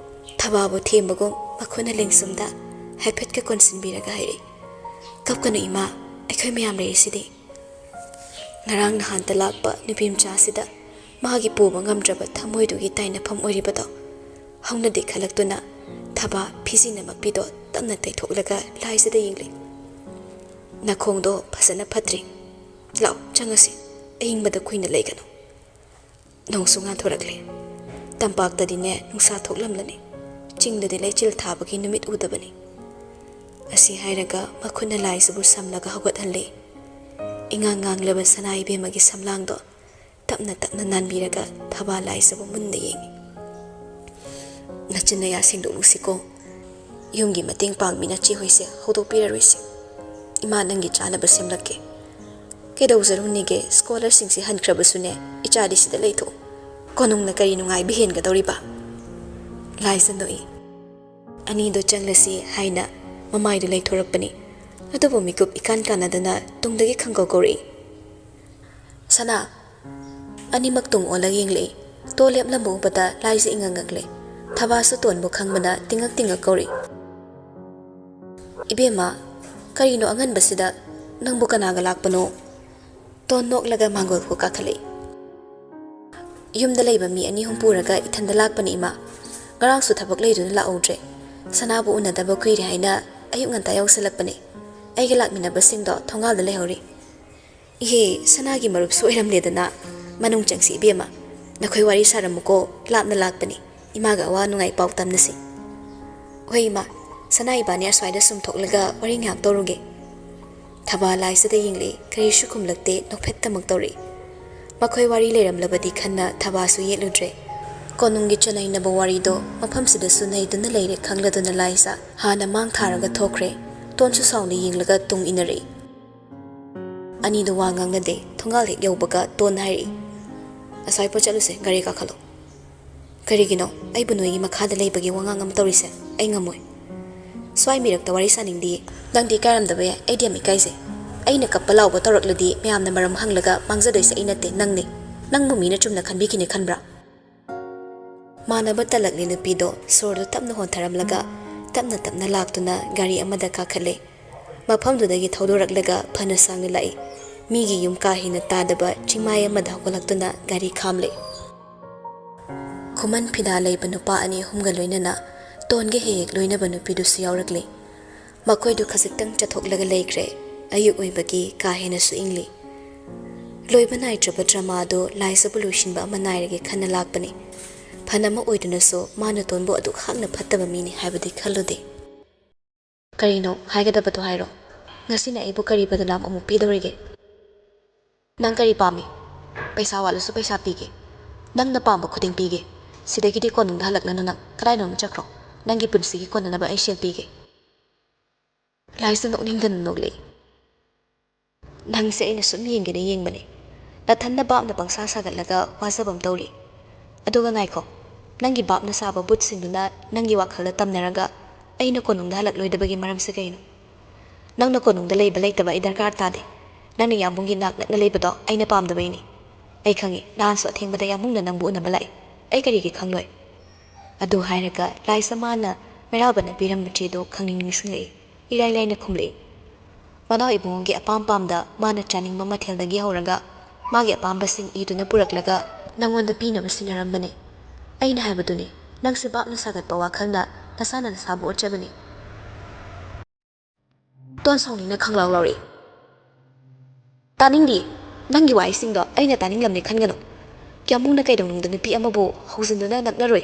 ꯊꯕꯥꯕꯨ ꯊꯦꯝꯕꯒꯨꯝ ꯃꯈꯨꯠꯅ ꯂꯦꯡꯁꯨꯝꯗ ꯍꯥꯏꯐꯦꯠꯀ ꯀꯣꯟꯁꯤꯟꯕꯤꯔꯒ ꯍꯥꯏꯔꯛꯏ, "ꯀꯞꯀꯅꯨ ꯏꯃꯥ, ꯑꯩꯈꯣꯏ ꯃꯌꯥꯝ ꯂꯩꯔꯤꯁꯤꯗꯤ꯫ ꯉꯔꯥꯡ ꯅꯍꯥꯟꯇ ꯂꯥꯛꯄ ꯅꯨꯄꯤ ꯃꯆꯥꯁꯤꯗ ꯃꯥꯒꯤ ꯄꯨꯕ ꯉꯝꯗ꯭ꯔꯕ ꯊꯃꯣꯏꯗꯨꯒꯤ ꯇꯥꯏꯅꯐꯝ ꯑꯣꯏꯔꯤꯕꯗꯣ"꯫ ꯍꯧꯅꯗꯤ ꯈꯜꯂꯛꯇꯨꯅ ꯊꯕꯥ ꯐꯤꯖꯤꯅ ꯃꯄꯤꯗꯣ ꯇꯞꯅ ꯇꯩꯊꯣꯛꯂꯒ ꯂꯥꯏꯖꯗ ꯌꯦꯡꯂꯤ꯫ "ꯅꯈꯣꯡꯗꯣ ꯐꯖꯅ ꯐꯠꯇ꯭ꯔꯤ꯫ ꯂꯥꯛꯑꯣ, ꯆꯪꯉꯁꯤ꯫ ꯑꯏꯪꯕꯗ ꯀꯨꯏꯅ ꯂꯩꯒꯅꯨ꯫ ꯅꯣꯡꯁꯨ ꯉꯥꯟꯊꯣꯔꯛꯂꯦ꯫ ꯇꯝꯄꯥꯛꯇꯗꯤꯅꯦ ꯅꯨꯡꯁꯥ ꯊꯣꯛꯂꯝꯂꯅꯤ꯫ ꯆꯤꯡꯗꯗꯤ ꯂꯩꯆꯤꯜ ꯊꯥꯕꯒꯤ ꯅꯨꯃꯤꯠ ꯎꯗꯕꯅꯤ"꯫ ꯑꯁꯤ ꯍꯥꯏꯔꯒ ꯃꯈꯨꯠꯅ ꯂꯥꯏꯖꯕꯨ ꯁꯝꯂꯒ ꯍꯧꯒꯠꯍꯜꯂꯤ꯫ ꯏꯉꯥꯡ ꯉꯥꯡꯂꯕ ꯁꯅꯥ ꯏꯕꯦꯝꯃꯒꯤ ꯁꯝꯂꯥꯡꯗꯣ ꯇꯞꯅ ꯇꯞꯅ ꯅꯥꯟꯕꯤꯔꯒ ꯊꯕꯥ ꯂꯥꯏꯖꯕꯨ ꯃꯨꯟꯅ ꯌꯦꯡꯉꯤ꯫ "ꯅꯆꯤꯟ ꯅꯌꯥ ꯁꯦꯡꯗꯣꯛꯂꯨꯁꯤꯀꯣ꯫ ꯌꯨꯝꯒꯤ ꯃꯇꯦꯡ ꯄꯥꯡꯕꯤ ꯅꯆꯦ ꯍꯣꯏꯁꯦ ꯍꯧꯗꯣꯛꯄꯤꯔꯔꯣꯏꯁꯤ꯫ ꯏꯃꯥ ꯅꯪꯒꯤ ꯆꯥꯅꯕ ꯁꯦꯝꯂꯛꯀꯦ꯫ ꯀꯩꯗꯧꯖꯔꯨꯅꯤꯒꯦ, ꯁ꯭ꯀꯣꯂꯔꯁꯤꯡꯁꯤ ꯍꯟꯈ꯭ꯔꯕꯁꯨꯅꯦ, ꯏꯆꯥꯗꯤ ꯁꯤꯗ ꯂꯩꯊꯣꯛꯎ꯫ ꯀꯣꯅꯨꯡꯅ ꯀꯔꯤ ꯅꯨꯡꯉꯥꯏꯕ ꯍꯦꯟꯒꯗꯧꯔꯤꯕ?" ꯂꯥꯏꯖ ꯅꯣꯛꯏ꯫ "ꯑꯅꯤꯗꯣ ꯆꯪꯂꯁꯤ" ꯍꯥꯏꯅ ꯃꯃꯥꯏꯗꯨ ꯂꯩꯊꯣꯔꯛꯄꯅꯤ꯫ ꯑꯗꯨꯕꯨ ꯃꯤꯀꯨꯞ ꯏꯀꯥꯟ ꯀꯥꯟꯅꯗꯅ ꯇꯨꯡꯗꯒꯤ ꯈꯪꯀꯧ ꯀꯧꯔꯛꯏ꯫ "ꯁꯅꯥ!" ꯑꯅꯤꯃꯛ ꯇꯨꯡ ꯑꯣꯜꯂꯒ ꯌꯦꯡꯂꯛꯏ꯫ ꯇꯣ ꯂꯦꯞꯂꯝꯕ ꯎꯕꯗ ꯂꯥꯏꯖ ꯏꯉꯛ ꯉꯛꯂꯦ꯫ ꯊꯕꯥꯁꯨ ꯇꯣꯟꯕꯨ ꯈꯪꯕꯅ ꯇꯤꯡꯉꯛ ꯇꯤꯡꯉꯛ ꯀꯧꯔꯛꯏ꯫ "ꯏꯕꯦꯝꯃ, ꯀꯔꯤꯅꯣ ꯑꯉꯟꯕꯁꯤꯗ? ꯅꯪꯕꯨ ꯀꯅꯥꯒ ꯂꯥꯛꯄꯅꯣ?" ꯇꯣꯟ ꯅꯣꯛꯂꯒ ꯃꯥꯡꯒꯣꯜ ꯈꯨ ꯀꯥꯈꯠꯂꯛꯏ꯫ "ꯌꯨꯝꯗ ꯂꯩꯕ ꯃꯤ ꯑꯅꯤ ꯑꯍꯨꯝ ꯄꯨꯔꯒ ꯏꯊꯟꯗ ꯂꯥꯛꯄꯅꯤ ꯏꯃꯥ꯫ ꯉꯔꯥꯡꯁꯨ ꯊꯕꯛ ꯂꯩꯗꯨꯅ ꯂꯥꯛꯍꯧꯗ꯭ꯔꯦ꯫ ꯁꯅꯥꯕꯨ ꯎꯅꯗꯕ ꯀꯨꯏꯔꯦ ꯍꯥꯏꯅ ꯑꯌꯨꯛ ꯉꯟꯇꯥ ꯌꯧꯁꯤꯜꯂꯛꯄꯅꯦ꯫ ꯑꯩꯒ ꯂꯥꯛꯃꯤꯟꯅꯕꯁꯤꯡꯗꯣ ꯊꯣꯡꯒꯥꯜꯗ ꯂꯩꯍꯧꯔꯤ꯫ ꯏꯍꯦ, ꯁꯅꯥꯒꯤ ꯃꯔꯨꯞꯁꯨ ꯑꯣꯏꯔꯝꯂꯦꯗꯅ꯫ ꯃꯅꯨꯡ ꯆꯪꯁꯤ ꯏꯕꯦꯝꯃ, ꯅꯈꯣꯏ ꯋꯥꯔꯤ ꯁꯥꯔꯝꯃꯨꯀꯣ, ꯂꯥꯞꯅ ꯂꯥꯛꯄꯅꯤ, ꯏꯃꯥꯒ ꯑꯋꯥ ꯅꯨꯡꯉꯥꯏ ꯄꯥꯎ ꯇꯝꯅꯁꯤ꯫ ꯍꯣꯏ ꯏꯃꯥ, ꯁꯅꯥ ꯏꯕꯥꯅꯤ ꯑꯁ꯭ꯋꯥꯏꯗ ꯁꯨꯝ ꯊꯣꯛꯂꯒ ꯋꯥꯔꯤ ꯉꯥꯏꯍꯥꯛ ꯇꯧꯔꯨꯒꯦ꯫ ꯊꯕꯥ ꯂꯥꯏꯁꯤꯗ ꯌꯦꯡꯂꯛꯏ, ꯀꯔꯤꯁꯨ ꯈꯨꯝꯂꯛꯇꯦ, ꯅꯣꯛꯐꯦꯠꯇꯃꯛ ꯇꯧꯔꯛꯏ꯫ ꯃꯈꯣꯏ ꯋꯥꯔꯤ ꯂꯩꯔꯝꯂꯕꯗꯤ ꯈꯟꯅ ꯊꯕꯥꯁꯨ ꯌꯦꯠꯂꯨꯗ꯭ꯔꯦ꯫ ꯀꯣꯅꯨꯡꯒꯤ ꯆꯅꯩꯅꯕ ꯋꯥꯔꯤꯗꯣ ꯃꯐꯝꯁꯤꯗꯁꯨ ꯅꯩꯗꯨꯅ ꯂꯩꯔꯦ ꯈꯪꯂꯗꯨꯅ ꯂꯥꯏꯁꯥ ꯍꯥꯟꯅ ꯃꯥꯡ ꯊꯥꯔꯒ ꯊꯣꯛꯈ꯭ꯔꯦ꯫ ꯇꯣꯟꯁꯨ ꯁꯥꯎꯅ ꯌꯦꯡꯂꯒ ꯇꯨꯡ ꯏꯟꯅꯔꯛꯏ꯫ ꯑꯅꯤꯗꯨ ꯋꯥ ꯉꯥꯡꯅꯗꯦ꯫ ꯊꯣꯡꯒꯥꯜ ꯍꯦꯛ ꯌꯧꯕꯒ ꯇꯣꯟꯅ ꯍꯥꯏꯔꯛꯏ, "ꯑꯁ꯭ꯋꯥꯏ ꯄꯣꯠ ꯆꯠꯂꯨꯁꯦ, ꯒꯥꯔꯤ ꯀꯥꯈꯠꯂꯣ꯫" "ꯀꯔꯤꯒꯤꯅꯣ ꯑꯩꯕꯨ ꯅꯣꯏꯒꯤ ꯃꯈꯥꯗ ꯂꯩꯕꯒꯤ ꯋꯥꯉꯥꯡ ꯑꯃ ꯇꯧꯔꯤꯁꯦ? ꯑꯩ ꯉꯝꯃꯣꯏ꯫ ꯁ꯭ꯋꯥꯏ ꯃꯤꯔꯛꯇ ꯋꯥꯔꯤ ꯁꯥꯅꯤꯡꯗꯤꯌꯦ꯫ ꯅꯪꯗꯤ ꯏꯀꯥꯏꯔꯝꯗꯕ ꯌꯥꯏ, ꯑꯩꯗꯤ ꯌꯥꯝ ꯏꯀꯥꯏꯖꯩ꯫ ꯑꯩꯅ ꯀꯞꯄ ꯂꯥꯎꯕ ꯇꯧꯔꯛꯂꯗꯤ ꯃꯌꯥꯝꯅ ꯃꯔꯝ ꯍꯪꯂꯒ ꯃꯥꯡꯖꯗꯣꯏꯁꯦ ꯑꯩ ꯅꯠꯇꯦ, ꯅꯪꯅꯤ꯫ ꯅꯪꯕꯨ ꯃꯤꯅ ꯆꯨꯝꯅ ꯈꯟꯕꯤꯈꯤꯅꯤ ꯈꯟꯕ꯭ꯔꯥ?" ꯃꯥꯟꯅꯕ ꯇꯜꯂꯛꯂꯤ ꯅꯨꯄꯤꯗꯣ ꯁꯣꯔꯗꯨ ꯇꯞꯅ ꯍꯣꯟꯊꯔꯝꯂꯒ ꯇꯞꯅ ꯇꯞꯅ ꯂꯥꯛꯇꯨꯅ ꯒꯥꯔꯤ ꯑꯃꯗ ꯀꯥꯈꯠꯂꯦ꯫ ꯃꯐꯝꯗꯨꯗꯒꯤ ꯊꯧꯗꯣꯔꯛꯂꯒ ꯐꯅ ꯁꯥꯡꯅ ꯂꯥꯛꯏ꯫ ꯃꯤꯒꯤ ꯌꯨꯝ ꯀꯥ ꯍꯦꯟꯅ ꯇꯥꯗꯕ ꯆꯤꯡꯃꯥꯏ ꯑꯃꯗ ꯍꯧꯒꯠꯂꯛꯇꯨꯅ ꯒꯥꯔꯤ ꯈꯥꯝꯂꯦ꯫ ꯈꯨꯃꯟ ꯐꯤꯗꯥ ꯂꯩꯕ ꯅꯨꯄꯥ ꯑꯅꯤ ꯑꯍꯨꯝꯒ ꯂꯣꯏꯅꯅ ꯇꯣꯟꯒ ꯍꯦꯛ ꯍꯦꯛ ꯂꯣꯏꯅꯕ ꯅꯨꯄꯤꯗꯨꯁꯨ ꯌꯥꯎꯔꯛꯂꯦ꯫ ꯃꯈꯣꯏꯗꯨ ꯈꯖꯤꯛꯇꯪ ꯆꯠꯊꯣꯛꯂꯒ ꯂꯩꯈ꯭ꯔꯦ꯫ ꯑꯌꯨꯛ ꯑꯣꯏꯕꯒꯤ ꯀꯥ ꯍꯦꯟꯅꯁꯨ ꯏꯪꯂꯤ꯫ ꯂꯣꯏꯕ ꯅꯥꯏꯗ꯭ꯔꯕ ꯗ꯭ꯔꯃꯥ ꯑꯗꯨ ꯂꯥꯏꯖꯕꯨ ꯂꯣꯏꯁꯤꯟꯕ ꯑꯃ ꯅꯥꯏꯔꯒꯦ ꯈꯟꯅ ꯂꯥꯛꯄꯅꯤ꯫ ꯐꯅ ꯑꯃ ꯑꯣꯏꯗꯨꯅꯁꯨ ꯃꯥꯅ ꯇꯣꯟꯕꯨ ꯑꯗꯨꯛ ꯍꯥꯛꯅ ꯐꯠꯇꯕ ꯃꯤꯅꯤ ꯍꯥꯏꯕꯗꯤ ꯈꯜꯂꯨꯗꯦ꯫ "ꯀꯔꯤꯅꯣ ꯍꯥꯏꯒꯗꯕꯗꯣ ꯍꯥꯏꯔꯣ꯫ ꯉꯁꯤꯅ ꯑꯩꯕꯨ ꯀꯔꯤ ꯕꯗꯅꯥꯝ ꯑꯃꯨꯛ ꯄꯤꯗꯧꯔꯤꯒꯦ? ꯅꯪ ꯀꯔꯤ ꯄꯥꯝꯃꯤ? ꯄꯩꯁꯥ ꯋꯥꯠꯂꯁꯨ ꯄꯩꯁꯥ ꯄꯤꯒꯦ꯫ ꯅꯪꯅ ꯄꯥꯝꯕ ꯈꯨꯗꯤꯡ ꯄꯤꯒꯦ꯫ ꯁꯤꯗꯒꯤꯗꯤ ꯀꯣꯅꯨꯡꯗ ꯍꯜꯂꯛꯂꯅꯨ ꯅꯪ꯫ ꯀꯗꯥꯏꯅꯣꯝ ꯆꯠꯈ꯭ꯔꯣ꯫ ꯅꯪꯒꯤ ꯄꯨꯟꯁꯤꯒꯤ ꯀꯣꯟꯅꯅꯕ ꯑꯩ ꯁꯦꯜ ꯄꯤꯒꯦ꯫" ꯂꯥꯏꯁ ꯅꯣꯛꯅꯤꯡꯗꯅ ꯅꯣꯛꯂꯛꯏ꯫ "ꯅꯪꯁꯦ ꯑꯩꯅ ꯁꯨꯝ ꯌꯦꯡꯒꯦꯅ ꯌꯦꯡꯕꯅꯦ꯫ ꯅꯊꯟꯗ ꯕꯥꯞꯅ ꯄꯪꯁꯥ ꯁꯥꯒꯠꯂꯒ ꯋꯥꯖꯕ ꯑꯃ ꯇꯧꯔꯤ꯫ ꯑꯗꯨꯒ ꯉꯥꯏꯈꯣ, ꯅꯪꯒꯤ ꯕꯥꯞꯅ ꯁꯥꯕ ꯕꯨꯠꯁꯤꯡꯗꯨꯅ ꯅꯪꯒꯤ ꯋꯥꯈꯜꯗ ꯇꯝꯅꯔꯒ ꯑꯩꯅ ꯀꯣꯅꯨꯡꯗ ꯍꯜꯂꯛꯂꯣꯏꯗꯕꯒꯤ ꯃꯔꯝꯁꯦ ꯀꯩꯅꯣ? ꯅꯪꯅ ꯀꯣꯅꯨꯡꯗ ꯂꯩꯕ ꯂꯩꯇꯕ ꯑꯩ ꯗꯔꯀꯥꯔ ꯇꯥꯗꯦ꯫ ꯅꯪꯅ ꯌꯥꯝꯕꯨꯡꯒꯤ ꯅꯥꯛ ꯅꯛꯅ ꯂꯩꯕꯗꯣ ꯑꯩꯅ ꯄꯥꯝꯗꯕꯩꯅꯤ꯫ ꯑꯩ ꯈꯪꯉꯤ, ꯅꯍꯥꯟꯁꯨ ꯑꯊꯦꯡꯕꯗ ꯌꯥꯝꯕꯨꯡꯅ ꯅꯪꯕꯨ ꯎꯅꯕ ꯂꯥꯛꯏ꯫ ꯑꯩ ꯀꯔꯤꯒꯤ ꯈꯪꯂꯣꯏ?" ꯑꯗꯨ ꯍꯥꯏꯔꯒ ꯂꯥꯏꯁ ꯃꯥꯅ ꯃꯩꯔꯥꯕꯅ ꯄꯤꯔꯝꯕ ꯆꯦꯗꯣ ꯈꯪꯅꯤꯡ ꯅꯤꯡꯁꯤꯡꯂꯛꯏ꯫ ꯏꯔꯥꯏ ꯂꯥꯏꯅ ꯈꯨꯝꯂꯛꯏ꯫ ꯃꯅꯥꯎ ꯏꯕꯨꯡꯉꯣꯒꯤ ꯑꯄꯥꯝ ꯄꯥꯝꯗ ꯃꯥꯅ ꯆꯥꯅꯤꯡꯕ ꯃꯊꯦꯜꯗꯒꯤ ꯍꯧꯔꯒ ꯃꯥꯒꯤ ꯑꯄꯥꯝꯕꯁꯤꯡ ꯏꯗꯨꯅ ꯄꯨꯔꯛꯂꯒ ꯅꯪꯉꯣꯟꯗ ꯄꯤꯅꯕ ꯁꯤꯟꯅꯔꯝꯕꯅꯤ꯫ ꯑꯩꯅ ꯍꯥꯏꯕꯗꯨꯅꯤ, ꯅꯪꯁꯦ ꯚꯥꯞꯅ ꯁꯥꯒꯠꯄ ꯋꯥꯈꯜꯅ ꯅꯁꯥꯅ ꯅꯁꯥꯕꯨ ꯑꯣꯠꯆꯕꯅꯤ꯫ ꯇꯣꯟ ꯁꯥꯎꯅꯤꯡꯅ ꯈꯪꯂꯥꯎ ꯂꯥꯎꯔꯛꯏ꯫ ꯇꯥꯅꯤꯡꯗꯦ꯫ ꯅꯪꯒꯤ ꯋꯥꯍꯩꯁꯤꯡꯗꯣ ꯑꯩꯅ ꯇꯥꯅꯤꯡꯂꯝꯅꯤ ꯈꯟꯒꯅꯨ꯫ ꯌꯥꯝꯕꯨꯡꯅ ꯀꯩꯗꯧꯅꯨꯡꯗ ꯅꯨꯄꯤ ꯑꯃꯕꯨ ꯍꯧꯖꯤꯟꯗꯨꯅ ꯅꯞꯅꯔꯣꯏ꯫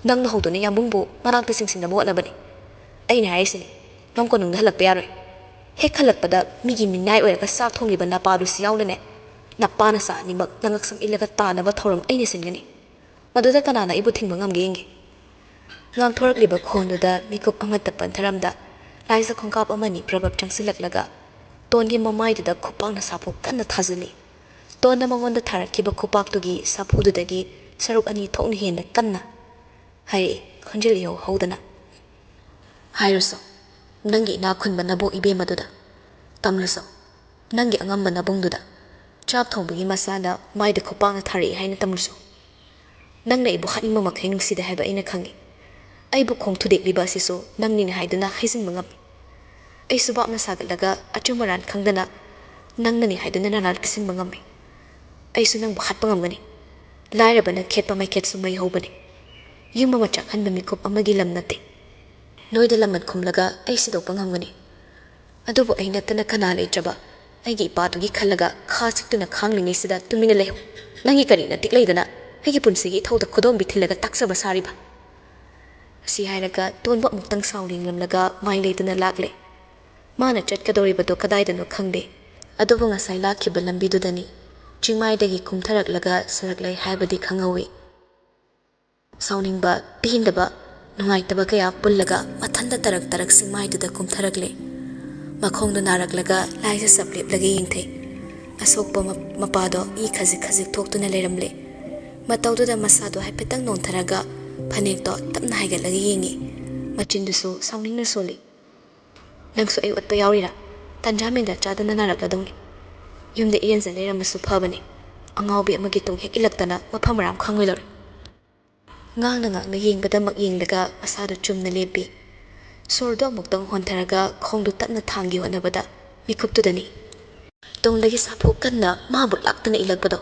ꯅꯪꯅ ꯍꯧꯗꯨꯅ ꯌꯥꯝꯕꯨꯡꯕꯨ ꯃꯅꯥꯛꯇ ꯆꯤꯡꯁꯤꯟꯅꯕ ꯍꯣꯠꯅꯕꯅꯤ꯫ ꯑꯩꯅ ꯍꯥꯏꯔꯤꯁꯤꯅꯤ, ꯅꯪ ꯀꯣꯅꯨꯡꯗ ꯍꯜꯂꯛꯄ ꯌꯥꯔꯣꯏ꯫ ꯍꯦꯛ ꯍꯜꯂꯛꯄꯗ ꯃꯤꯒꯤ ꯃꯤꯅꯥꯏ ꯑꯣꯏꯔꯒ ꯆꯥꯛ ꯊꯣꯡꯂꯤꯕ ꯅꯄꯥꯗꯨꯁꯨ ꯌꯥꯎꯅꯅꯦ, ꯅꯄꯥ ꯅꯆꯥ ꯑꯅꯤꯃꯛ ꯅꯉꯛꯁꯝ ꯏꯜꯂꯒ ꯇꯥꯅꯕ ꯊꯧꯔꯝ ꯑꯩꯅ ꯁꯤꯟꯒꯅꯤ꯫ ꯃꯗꯨꯗ ꯀꯅꯥꯅ ꯑꯩꯕꯨ ꯊꯤꯡꯕ ꯉꯝꯒꯦ ꯌꯦꯡꯒꯦ꯫ ꯉꯥꯡꯊꯣꯔꯛꯂꯤꯕ ꯈꯣꯟꯗꯨꯗ ꯃꯤꯀꯨꯞ ꯑꯃꯠꯇ ꯄꯟꯊꯔꯝꯗ, ꯂꯥꯏꯖ ꯈꯣꯡꯀꯥꯞ ꯑꯃꯅꯤ ꯄ꯭ꯔꯕꯞ ꯆꯪꯁꯤꯜꯂꯛꯂꯒ ꯇꯣꯟꯒꯤ ꯃꯃꯥꯏꯗꯨꯗ ꯈꯨꯄꯥꯛꯅ ꯁꯥꯐꯨ ꯀꯟꯅ ꯊꯥꯖꯤꯜꯂꯤ꯫ ꯇꯣꯟꯅ ꯃꯉꯣꯟꯗ ꯊꯥꯔꯛꯈꯤꯕ ꯈꯨꯄꯥꯛꯇꯨꯒꯤ ꯁꯥꯐꯨꯗꯨꯗꯒꯤ ꯁꯔꯨꯛ ꯑꯅꯤ ꯊꯣꯛꯅ ꯍꯦꯟꯅ ꯀꯟꯅ ꯍꯥꯏꯔꯛꯏ, ꯈꯣꯟꯖꯦꯜ ꯏꯍꯧ ꯍꯧꯗꯅ꯫ ꯍꯥꯏꯔꯨꯁꯣ, ꯅꯪꯒꯤ ꯏꯅꯥꯛ ꯈꯨꯟꯕ ꯅꯕꯣꯛ ꯏꯕꯦꯝꯃꯗꯨꯗ꯫ ꯇꯝꯂꯨꯁꯣ, ꯅꯪꯒꯤ ꯑꯉꯝꯕ ꯅꯕꯨꯡꯗꯨꯗ꯫ ꯆꯥꯛ ꯊꯣꯡꯕꯒꯤ ꯃꯆꯥꯗ ꯃꯥꯏꯗ ꯈꯨꯄꯥꯛꯅ ꯊꯥꯔꯛꯏ ꯍꯥꯏꯅ ꯇꯝꯂꯨꯁꯣ꯫ ꯅꯪꯅ ꯑꯩꯕꯨ ꯍꯥꯠꯅꯤꯡꯕ ꯃꯈꯩ ꯅꯨꯡꯁꯤꯗꯦ ꯍꯥꯏꯕ ꯑꯩꯅ ꯈꯪꯏ꯫ ꯑꯩꯕꯨ ꯈꯣꯡ ꯊꯨꯗꯦꯛꯂꯤꯕ ꯑꯁꯤꯁꯨ ꯅꯪꯅꯤꯅꯦ ꯍꯥꯏꯗꯨꯅ ꯍꯥꯏꯖꯤꯟꯕ ꯉꯝꯃꯤ꯫ ꯑꯩꯁꯨ ꯚꯥꯞꯅ ꯁꯥꯒꯠꯂꯒ ꯑꯆꯨꯝ ꯑꯔꯥꯟ ꯈꯪꯗꯅ ꯅꯪꯅꯅꯤ ꯍꯥꯏꯗꯨꯅ ꯅꯅꯥꯜ ꯄꯤꯁꯤꯟꯕ ꯉꯝꯃꯤ꯫ ꯑꯩꯁꯨ ꯅꯪꯕꯨ ꯍꯥꯠꯄ ꯉꯝꯒꯅꯤ꯫ ꯂꯥꯏꯔꯕꯅ ꯈꯦꯠꯄ ꯃꯩꯈꯦꯠꯁꯨ ꯃꯩ ꯍꯧꯕꯅꯤ꯫ ꯌꯨꯝ ꯑꯃ ꯆꯥꯛꯍꯟꯕ ꯃꯤꯀꯨꯞ ꯑꯃꯒꯤ ꯂꯝ ꯅꯠꯇꯦ꯫ ꯅꯣꯏꯗ ꯂꯃꯟ ꯈꯨꯝꯂꯒ ꯑꯩ ꯁꯤꯗꯣꯛꯄ ꯉꯝꯒꯅꯤ꯫ ꯑꯗꯨꯕꯨ ꯑꯩ ꯅꯠꯇꯅ ꯀꯅꯥ ꯂꯩꯇ꯭ꯔꯕ ꯑꯩꯒꯤ ꯏꯄꯥꯗꯨꯒꯤ ꯈꯜꯂꯒ ꯈꯥ ꯆꯤꯛꯇꯨꯅ ꯈꯥꯡꯂꯤꯉꯩꯁꯤꯗ ꯇꯨꯃꯤꯟꯅ ꯂꯩꯍꯧ꯫ ꯅꯪꯒꯤ ꯀꯔꯤ ꯅꯇꯤꯛ ꯂꯩꯗꯅ ꯑꯩꯒꯤ ꯄꯨꯟꯁꯤꯒꯤ ꯏꯊꯧꯗ ꯈꯨꯗꯣꯝꯕꯤ ꯊꯤꯜꯂꯒ ꯇꯥꯛꯆꯕ ꯁꯥꯔꯤꯕ? ꯑꯁꯤ ꯍꯥꯏꯔꯒ ꯇꯣꯟꯕ ꯑꯃꯨꯛꯇꯪ ꯁꯥꯎꯅꯤꯡꯂꯝꯂꯒ ꯃꯥꯏ ꯂꯩꯗꯨꯅ ꯂꯥꯛꯂꯦ꯫ ꯃꯥꯅ ꯆꯠꯀꯗꯧꯔꯤꯕꯗꯣ ꯀꯗꯥꯏꯗꯅꯣ ꯈꯪꯗꯦ, ꯑꯗꯨꯕꯨ ꯉꯁꯥꯏ ꯂꯥꯛꯈꯤꯕ ꯂꯝꯕꯤꯗꯨꯗꯅꯤ꯫ ꯆꯤꯡꯃꯥꯏꯗꯒꯤ ꯀꯨꯝꯊꯔꯛꯂꯒ ꯁꯔꯛꯂꯩ ꯍꯥꯏꯕꯗꯤ ꯈꯪꯍꯧꯏ꯫ ꯁꯥꯎꯅꯤꯡꯕ, ꯄꯦꯟꯗꯕ, ꯅꯨꯡꯉꯥꯏꯇꯕ ꯀꯌꯥ ꯄꯨꯜꯂꯒ ꯃꯊꯟꯇ ꯇꯔꯛ ꯇꯔꯛ ꯆꯤꯡꯃꯥꯏꯗꯨꯗ ꯀꯨꯝꯊꯔꯛꯂꯦ꯫ ꯃꯈꯣꯡꯗꯨ ꯅꯥꯔꯛꯂꯒ ꯂꯥꯏꯖ ꯆꯞ ꯂꯦꯞꯂꯒ ꯌꯦꯡꯊꯩ꯫ ꯑꯁꯣꯛꯄ ꯃ-, ꯃꯄꯥꯗꯣ ꯏ ꯈꯖꯤꯛ ꯈꯖꯤꯛ ꯊꯣꯛꯇꯨꯅ ꯂꯩꯔꯝꯂꯦ꯫ ꯃꯇꯧꯗꯨꯗ ꯃꯁꯥꯗꯣ ꯍꯥꯏꯐꯦꯠꯇꯪ ꯅꯣꯟꯊꯔꯒ ꯐꯅꯦꯛꯇꯣ ꯇꯞꯅ ꯍꯥꯏꯒꯠꯂꯒ ꯌꯦꯡꯉꯤ꯫ ꯃꯆꯤꯟꯗꯨꯁꯨ ꯁꯥꯎꯅꯤꯡꯅ ꯁꯣꯜꯂꯤ꯫ "ꯅꯪꯁꯨ ꯑꯩ ꯑꯣꯠꯄ ꯌꯥꯎꯔꯤꯔꯥ? ꯇꯟꯖꯥ ꯃꯦꯟꯖꯥ ꯆꯥꯗꯅ ꯅꯥꯔꯛꯂꯗꯧꯅꯤ꯫ ꯌꯨꯝꯗ ꯏꯔꯦꯟꯖ ꯂꯩꯔꯝꯃꯁꯨ ꯐꯕꯅꯤ꯫ ꯑꯉꯥꯎꯕꯤ ꯑꯃꯒꯤ ꯇꯨꯡ ꯍꯦꯛ ꯏꯜꯂꯛꯇꯅ ꯃꯐꯝ ꯃꯔꯥꯡ ꯈꯪꯂꯣꯏꯗꯧꯔꯦ꯫" ꯉꯥꯡꯅ ꯉꯥꯡꯅ ꯌꯦꯡꯕꯗꯃꯛ ꯌꯦꯡꯂꯒ ꯃꯁꯥꯗꯨ ꯆꯨꯝꯅ ꯂꯦꯞꯄꯤ꯫ ꯁꯣꯔꯗꯨ ꯑꯃꯨꯛꯇꯪ ꯍꯣꯟꯊꯔꯒ ꯈꯣꯡꯗꯨ ꯇꯞꯅ ꯊꯥꯡꯒꯦ ꯍꯣꯠꯅꯕꯗ ꯃꯤꯀꯨꯞꯇꯨꯗꯅꯤ ꯇꯨꯡꯗꯒꯤ ꯁꯥꯐꯨ ꯀꯟꯅ ꯃꯥꯕꯨ ꯂꯥꯛꯇꯨꯅ ꯏꯜꯂꯛꯄꯗꯣ꯫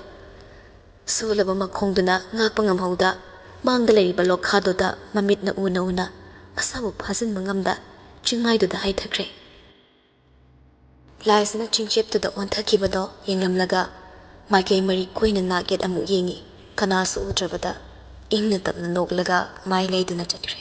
ꯁꯣꯜꯂꯕ ꯃꯈꯣꯡꯗꯨꯅ ꯉꯥꯛꯄ ꯉꯝꯍꯧꯗ ꯃꯥꯡꯗ ꯂꯩꯔꯤꯕ ꯂꯣꯛꯈꯥꯗꯨꯗ ꯃꯃꯤꯠꯅ ꯎꯅ ꯎꯅ ꯑꯁꯥꯕ ꯐꯥꯖꯤꯟꯕ ꯉꯝꯗ ꯆꯤꯡꯃꯥꯏꯗꯨꯗ ꯍꯥꯏꯊꯈ꯭ꯔꯦ꯫ ꯂꯥꯏꯁꯤꯅ ꯆꯤꯡꯆꯦꯞꯇꯨꯗ ꯑꯣꯟꯊꯈꯤꯕꯗꯣ ꯌꯦꯡꯂꯝꯂꯒ ꯃꯥꯏꯀꯩ ꯃꯔꯤ ꯀꯣꯏꯅ ꯅꯥꯛ ꯌꯦꯠ ꯑꯃꯨꯛ ꯌꯦꯡꯉꯤ꯫ ꯀꯅꯥꯁꯨ ꯎꯗ꯭ꯔꯕꯗ ꯏꯪꯅ ꯇꯞꯅ ꯅꯣꯛꯂꯒ ꯃꯥꯏ ꯂꯩꯗꯨꯅ ꯆꯠꯈ꯭ꯔꯦ꯫